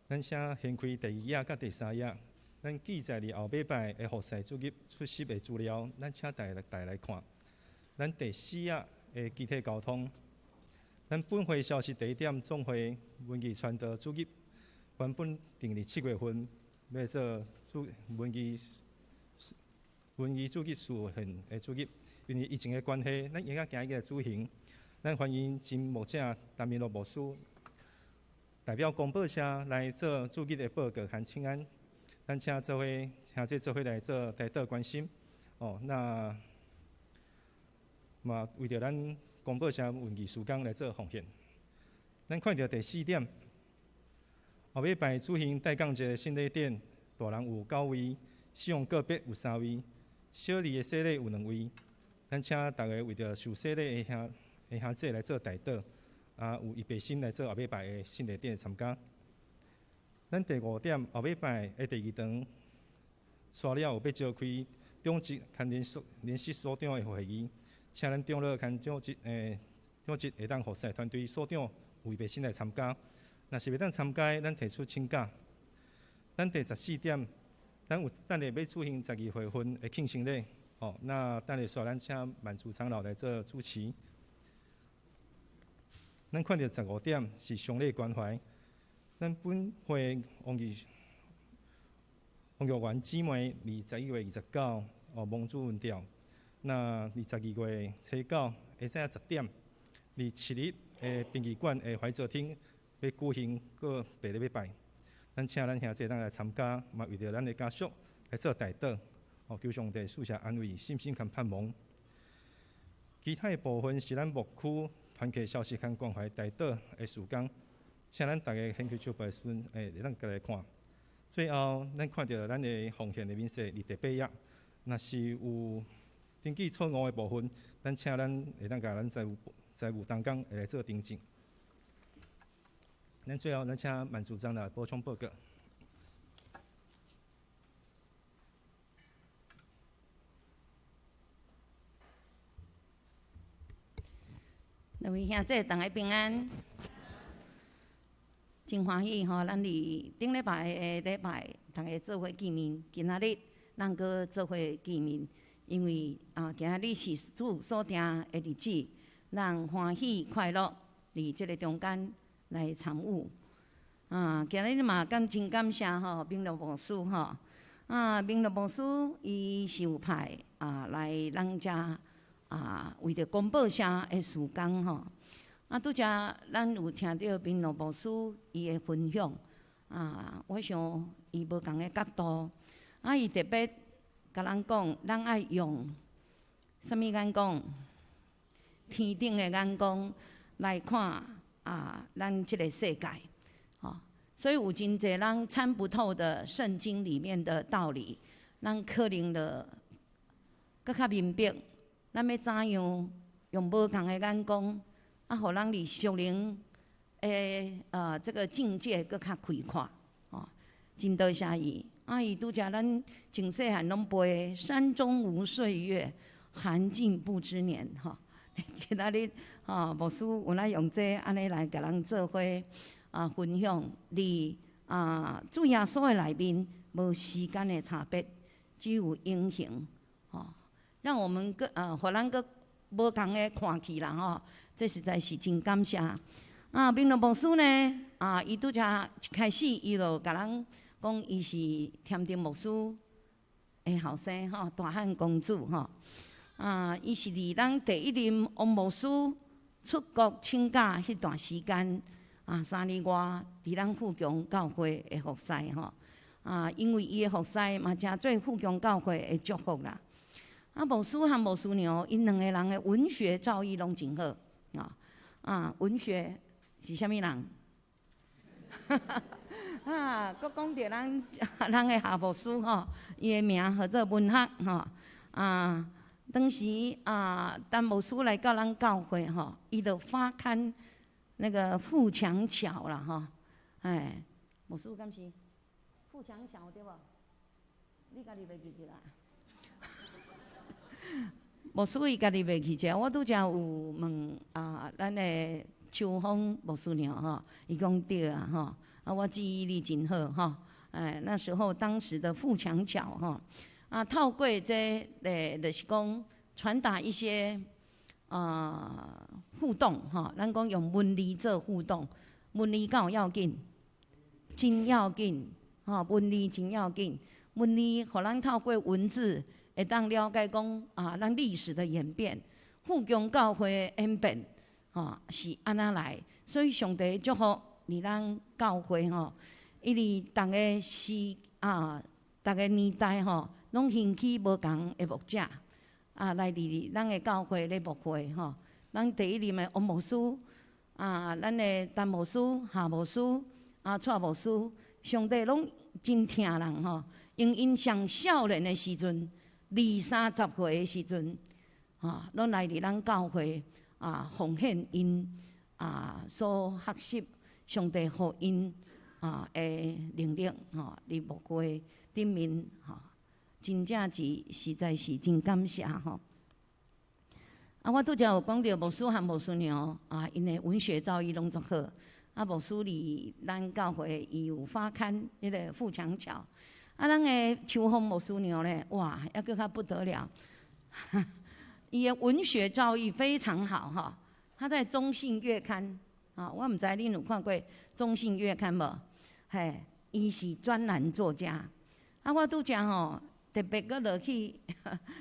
咱先掀开第二页佮第三页，咱记载伫后礼拜的服侍主日出席的资料，咱请大家来看。咱第四页的集体沟通，咱本会消息第一点，总会文艺传道主日原本定伫7月份欲做主文艺文艺主日示范的主日。因为疫情的关系，咱应该今日来举行。咱欢迎金牧者陈明乐牧师代表公报社来做主日的报告和请安。咱请做伙，请这做伙来做代祷关心。哦，那嘛为著咱公报社文艺事工来做奉献。咱看著第四点，后礼拜举行代降节圣礼典，大人有9位，死亡个别有3位，小儿的洗礼有2位。咱请逐家为著受洗礼的兄姐来做代祷，啊，有预备心来做后礼拜的圣礼典的参加。咱第五点，后礼拜的第二场，煞了有欲召开长执兼联席所长的会议，请咱长老兼长执长执会当服侍团队所长有预备心来参加。若是袂当参加，咱提出请假。咱第14点，咱有等下欲举行12月份的庆生礼。哦，那等下煞咱请满族长老来做主持。咱看著15点是丧礼关怀。咱本会王玉元姊妹，21月29哦，蒙主恩召。那22月初9下早10点，伫7日的殡仪馆的怀泽厅欲举行阁白礼拜。咱请咱兄弟当来参加，嘛为著咱的家属来做代祷。哦，求上帝赐下安慰、信心和盼望。其他的部分是咱牧区团契消息和关怀代祷的事工，请咱逐家掀开手背的时阵，会当过来看。最后，咱看著咱的奉献的明细伫第8页，若是有登记错误的部分，咱请咱会当共咱财务同工会来做订正。咱最后，咱请满组长来补充报告。各位兄弟，逐家平安，真欢喜吼！咱伫顶礼拜的礼拜，逐家做伙见面。今仔日咱阁做伙见面，因为啊，今仔日是主所定的日子，咱欢喜快乐伫这个中间来参与。啊，今日嘛真感谢吼，明乐牧师吼。啊，明乐牧师伊受派啊来咱遮。啊，为著公报社的事工吼，啊，拄才咱有听著明乐牧师伊的分享，啊，我想伊无仝个角度，啊，伊特别共咱讲，咱爱用啥物眼光？天顶的眼光来看啊，咱这个世界，吼，所以有真济人参不透的圣经里面的道理，咱可能就阁较明白。咱欲怎样用无仝的眼光，啊，予咱伫属灵的这个境界阁较开阔，吼，真多谢伊。啊，伊拄才咱从细汉拢背“山中无岁月，寒尽不知年”吼。今仔日吼，牧师有来用这按呢来共人做伙啊分享，伫啊主耶稣的内面无时间的差别，只有永恒吼。讓我們閣予咱閣無仝的看去啦吼，這實在是真感謝。啊，明樂牧師呢，啊，伊拄才一開始，伊就共咱講，伊是添丁牧師的後生吼，大漢公主吼。啊，伊是佇咱第一任王牧師出國請假彼段時間，啊，3年外佇咱富強教會的服侍吼。啊，因為伊的服侍嘛，成做富強教會的祝福啦。啊，牧師和牧師娘，𪜶兩個人的文學造詣攏真好啊！啊，文學是啥物人？啊，閣講著咱的夏牧師吼，伊的名號做文學吼。啊，當時啊，陳牧師來到咱教會吼，伊就發刊那個富強橋啦吼。哎，牧師敢是富強橋對無？你家己袂記得啦？牧師伊家己袂記得，我拄才有問啊，咱的秋風牧師娘吼，伊講對啊吼，啊我記憶力真好吼，哎，那時候當時的富強橋吼，啊透過這個，就是講傳達一些啊互動吼，咱講用文字做互動，文字敢有要緊？真要緊吼，文字真要緊，文字予咱透過文字，會當了解講啊，咱歷史的演變，富強教會的演變，吼是按怎來？所以上帝祝福佇咱教會吼，伊佇逐个時啊，逐个年代吼，攏興起無仝的牧者啊，來佇咱的教會咧牧會吼。咱第一任的王牧師啊，咱的陳牧師、夏牧師、啊蔡牧師，上帝攏真疼人吼，因𪜶上少年的時陣，二三十歲的時陣，吼，攏來佇咱教會啊，奉獻𪜶啊所學習上帝予𪜶啊的能力吼，佇牧會頂面吼，真正是實在是真感謝吼。啊，我拄才有講著牧師和牧師娘啊，𪜶的文學造詣攏足好。啊，牧師佇咱教會伊有發刊彼個富強橋。啊，咱的秋風牧師娘咧，哇，猶閣較不得了，伊的文學造詣非常好哈。他在《中信月刊》啊，我毋知恁有看過《中信月刊》無？嘿，伊是專欄作家。啊，我拄才吼特別閣落去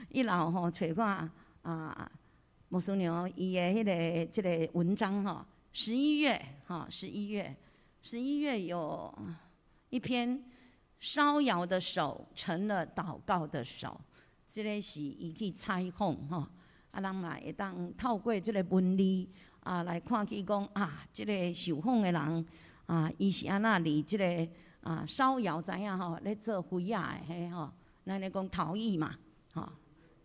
一樓吼揣看啊，牧師娘伊的彼個這个文章吼，十一月哈，十一月，十一月有一篇。燒窯的手成了禱告的手，這个是伊去採訪吼，啊，人嘛會當透過這个文字啊來看見講啊，這个受訪的人啊，伊是按怎佇這个啊燒窯知影吼，咧做灰仔的彼吼，咱咧講陶藝嘛，吼，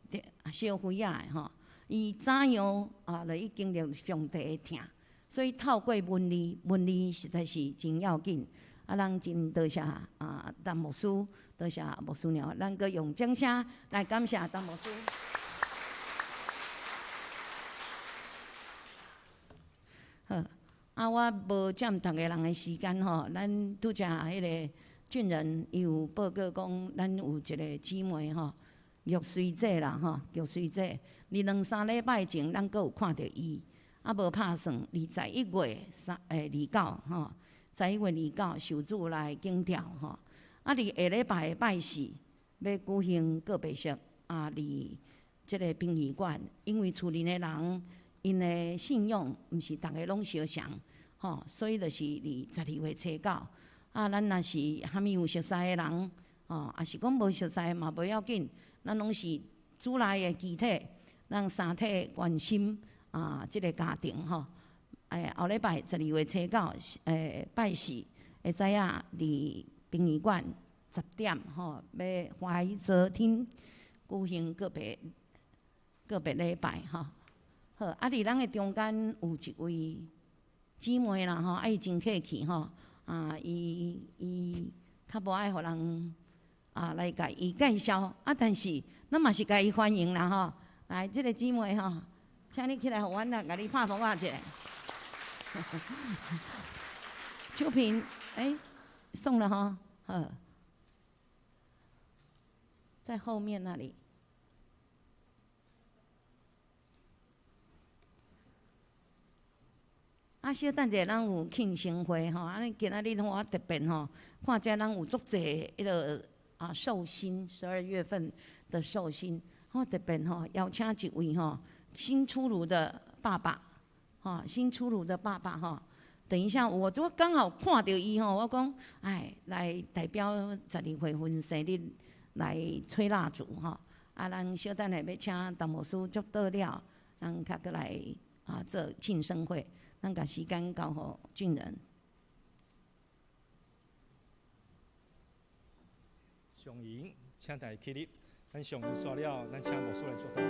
對，燒灰仔的吼，伊怎樣啊來去經歷上帝的疼，所以透過文字，文字實在是真要緊。啊，咱真多謝啊，陳牧師，多謝牧師娘，咱閣用掌聲來感謝陳牧師。好，啊，我無佔逐个人的時間吼，咱拄才彼个俊仁伊有報告講，咱有一个姊妹吼，玉穗姐啦吼，玉穗姐，佇兩三禮拜前，咱閣有看著伊，啊，無拍算，21月三29吼。11月29受主來景調吼，啊！佇下禮拜的拜四欲舉行告別式啊！佇這个殯儀館，因為厝裡的人𪜶的信仰毋是逐个攏相像吼，所以就是佇12月初九啊。咱若是蝦米有熟似的人吼，抑是講無熟似嘛無要緊，咱攏是主內的肢體，咱三體關心啊，這个家庭吼。哎，後禮拜12月初九，拜四會知影佇殯儀館10點吼，欲懷澤廳舉行告別禮拜吼。好，啊，佇咱的中間有一位姊妹啦吼，啊，伊真客氣吼，啊，伊較無愛予人啊来共伊介绍。啊，但是咱嘛是共伊欢迎啦吼。来，这个姊妹吼，请你起来，予阮来共你拍噗仔一下。秋萍，欸，送了吼，好，在后面那里。啊，小等者，咱有庆生会吼，按呢今仔日我特别吼，看遮咱有足济彼个啊寿星，12月份的寿星，我特别吼邀请一位吼新出炉的爸爸，吼新出炉的爸爸吼，等一下我都刚好看著伊吼，我讲哎来代表12月份生日来吹蜡烛吼，啊，咱小等下欲请陈牧师祝祷了，咱较阁来啊做庆生会。咱共时间交予俊仁。上营，请大家起立。咱上营煞了，咱请牧师来祝福。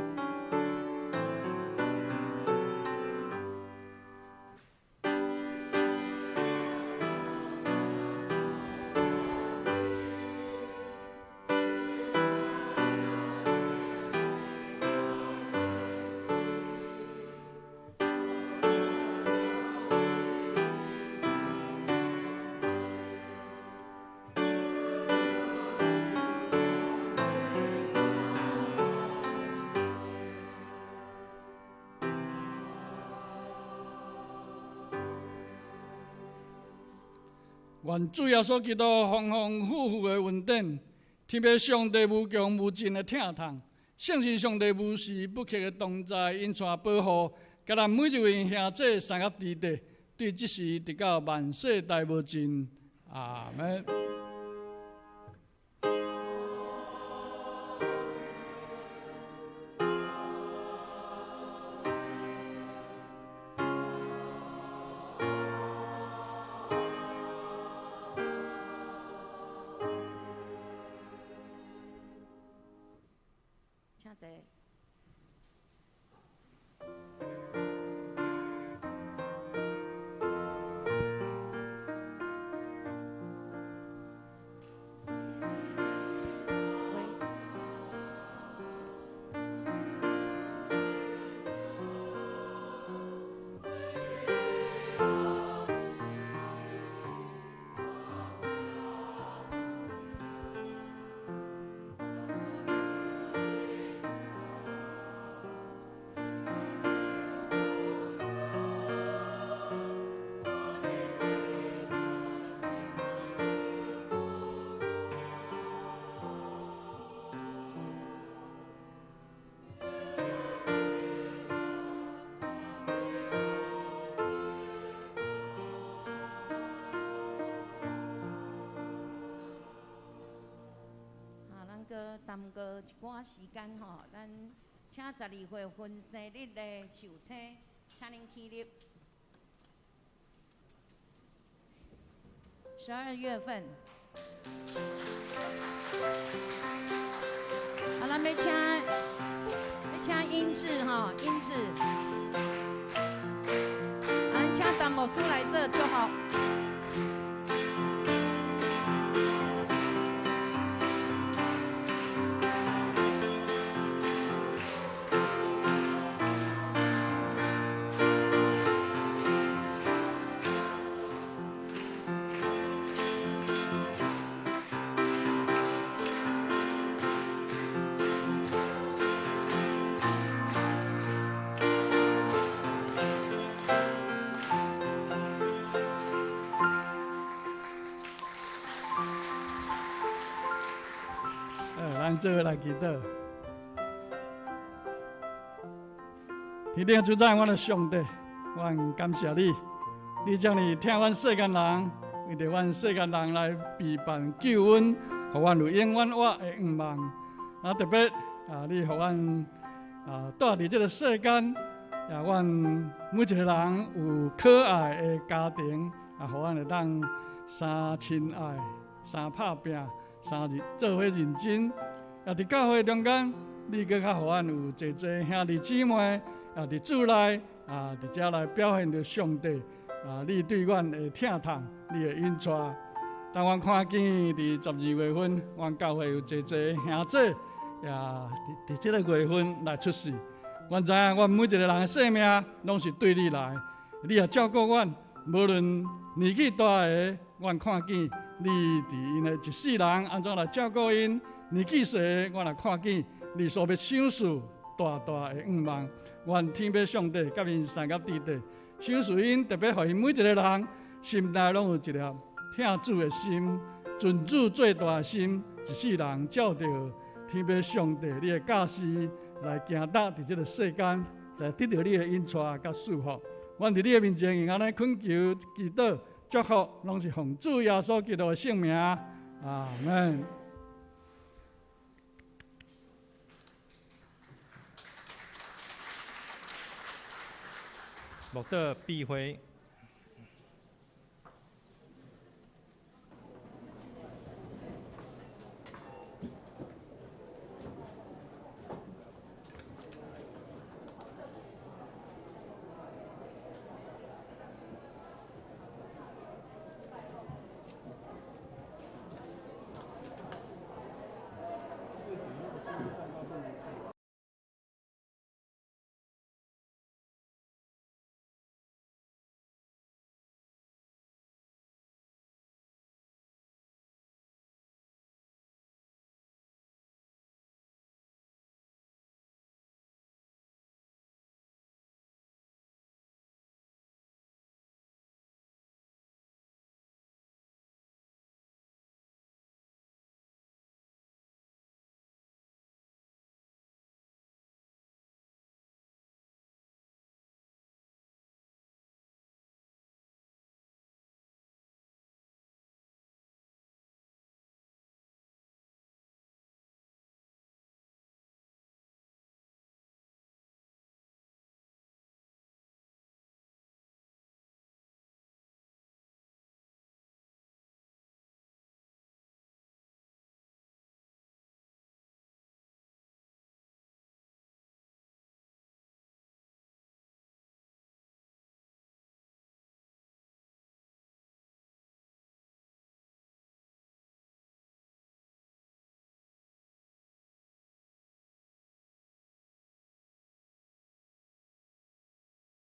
愿主耶稣基督丰丰富富的恩典，天父上帝无穷无尽的疼痛，圣神上帝无时不刻的同在，引带保护，佮咱每一位兄弟三个弟弟，对这时直到万世代无尽。阿们。耽搁一寡时间吼，咱请12月份生日的寿星，请恁起立。12月份，啊，咱欲请英志吼，英志，咱请陈牧师来这就好。做伙来祈祷。天顶主宰，阮的上帝，阮感谢你，你遮尔疼阮世间人，为著阮世间人来备办救恩，予阮有永远活的愿望。啊，特别啊，你予阮啊，住伫这个世间，也阮每一个人有可爱的家庭，啊，予阮会当三亲爱、三拍拚、三日做伙认真。也伫教会中间，你阁较予阮有济济兄弟姊妹，也伫主内，啊，伫遮来表现著上帝，啊，你对阮的疼痛，你的引带，当阮看见伫12月份，阮教会有济济兄姊也伫这个月份来出世。阮知影，阮每一个人的生命拢是对你来，你也照顾阮，无论年纪大的，阮看见你伫𪜶的一世人按怎来照顾𪜶；年纪细的，阮也看见你所欲赏赐大大的愿望。愿天父上帝佮𪜶三甲弟弟，赏赐𪜶，特别予𪜶每一个人心内拢有一粒疼主的心，尊主最大的心，一世人照著天父上帝你的教示来行踏伫这个世间，来得著你的引带佮祝福。阮伫你的面前用按呢恳求、祈祷、祝福，拢是奉主耶稣基督的圣名。阿门。慕道毕会。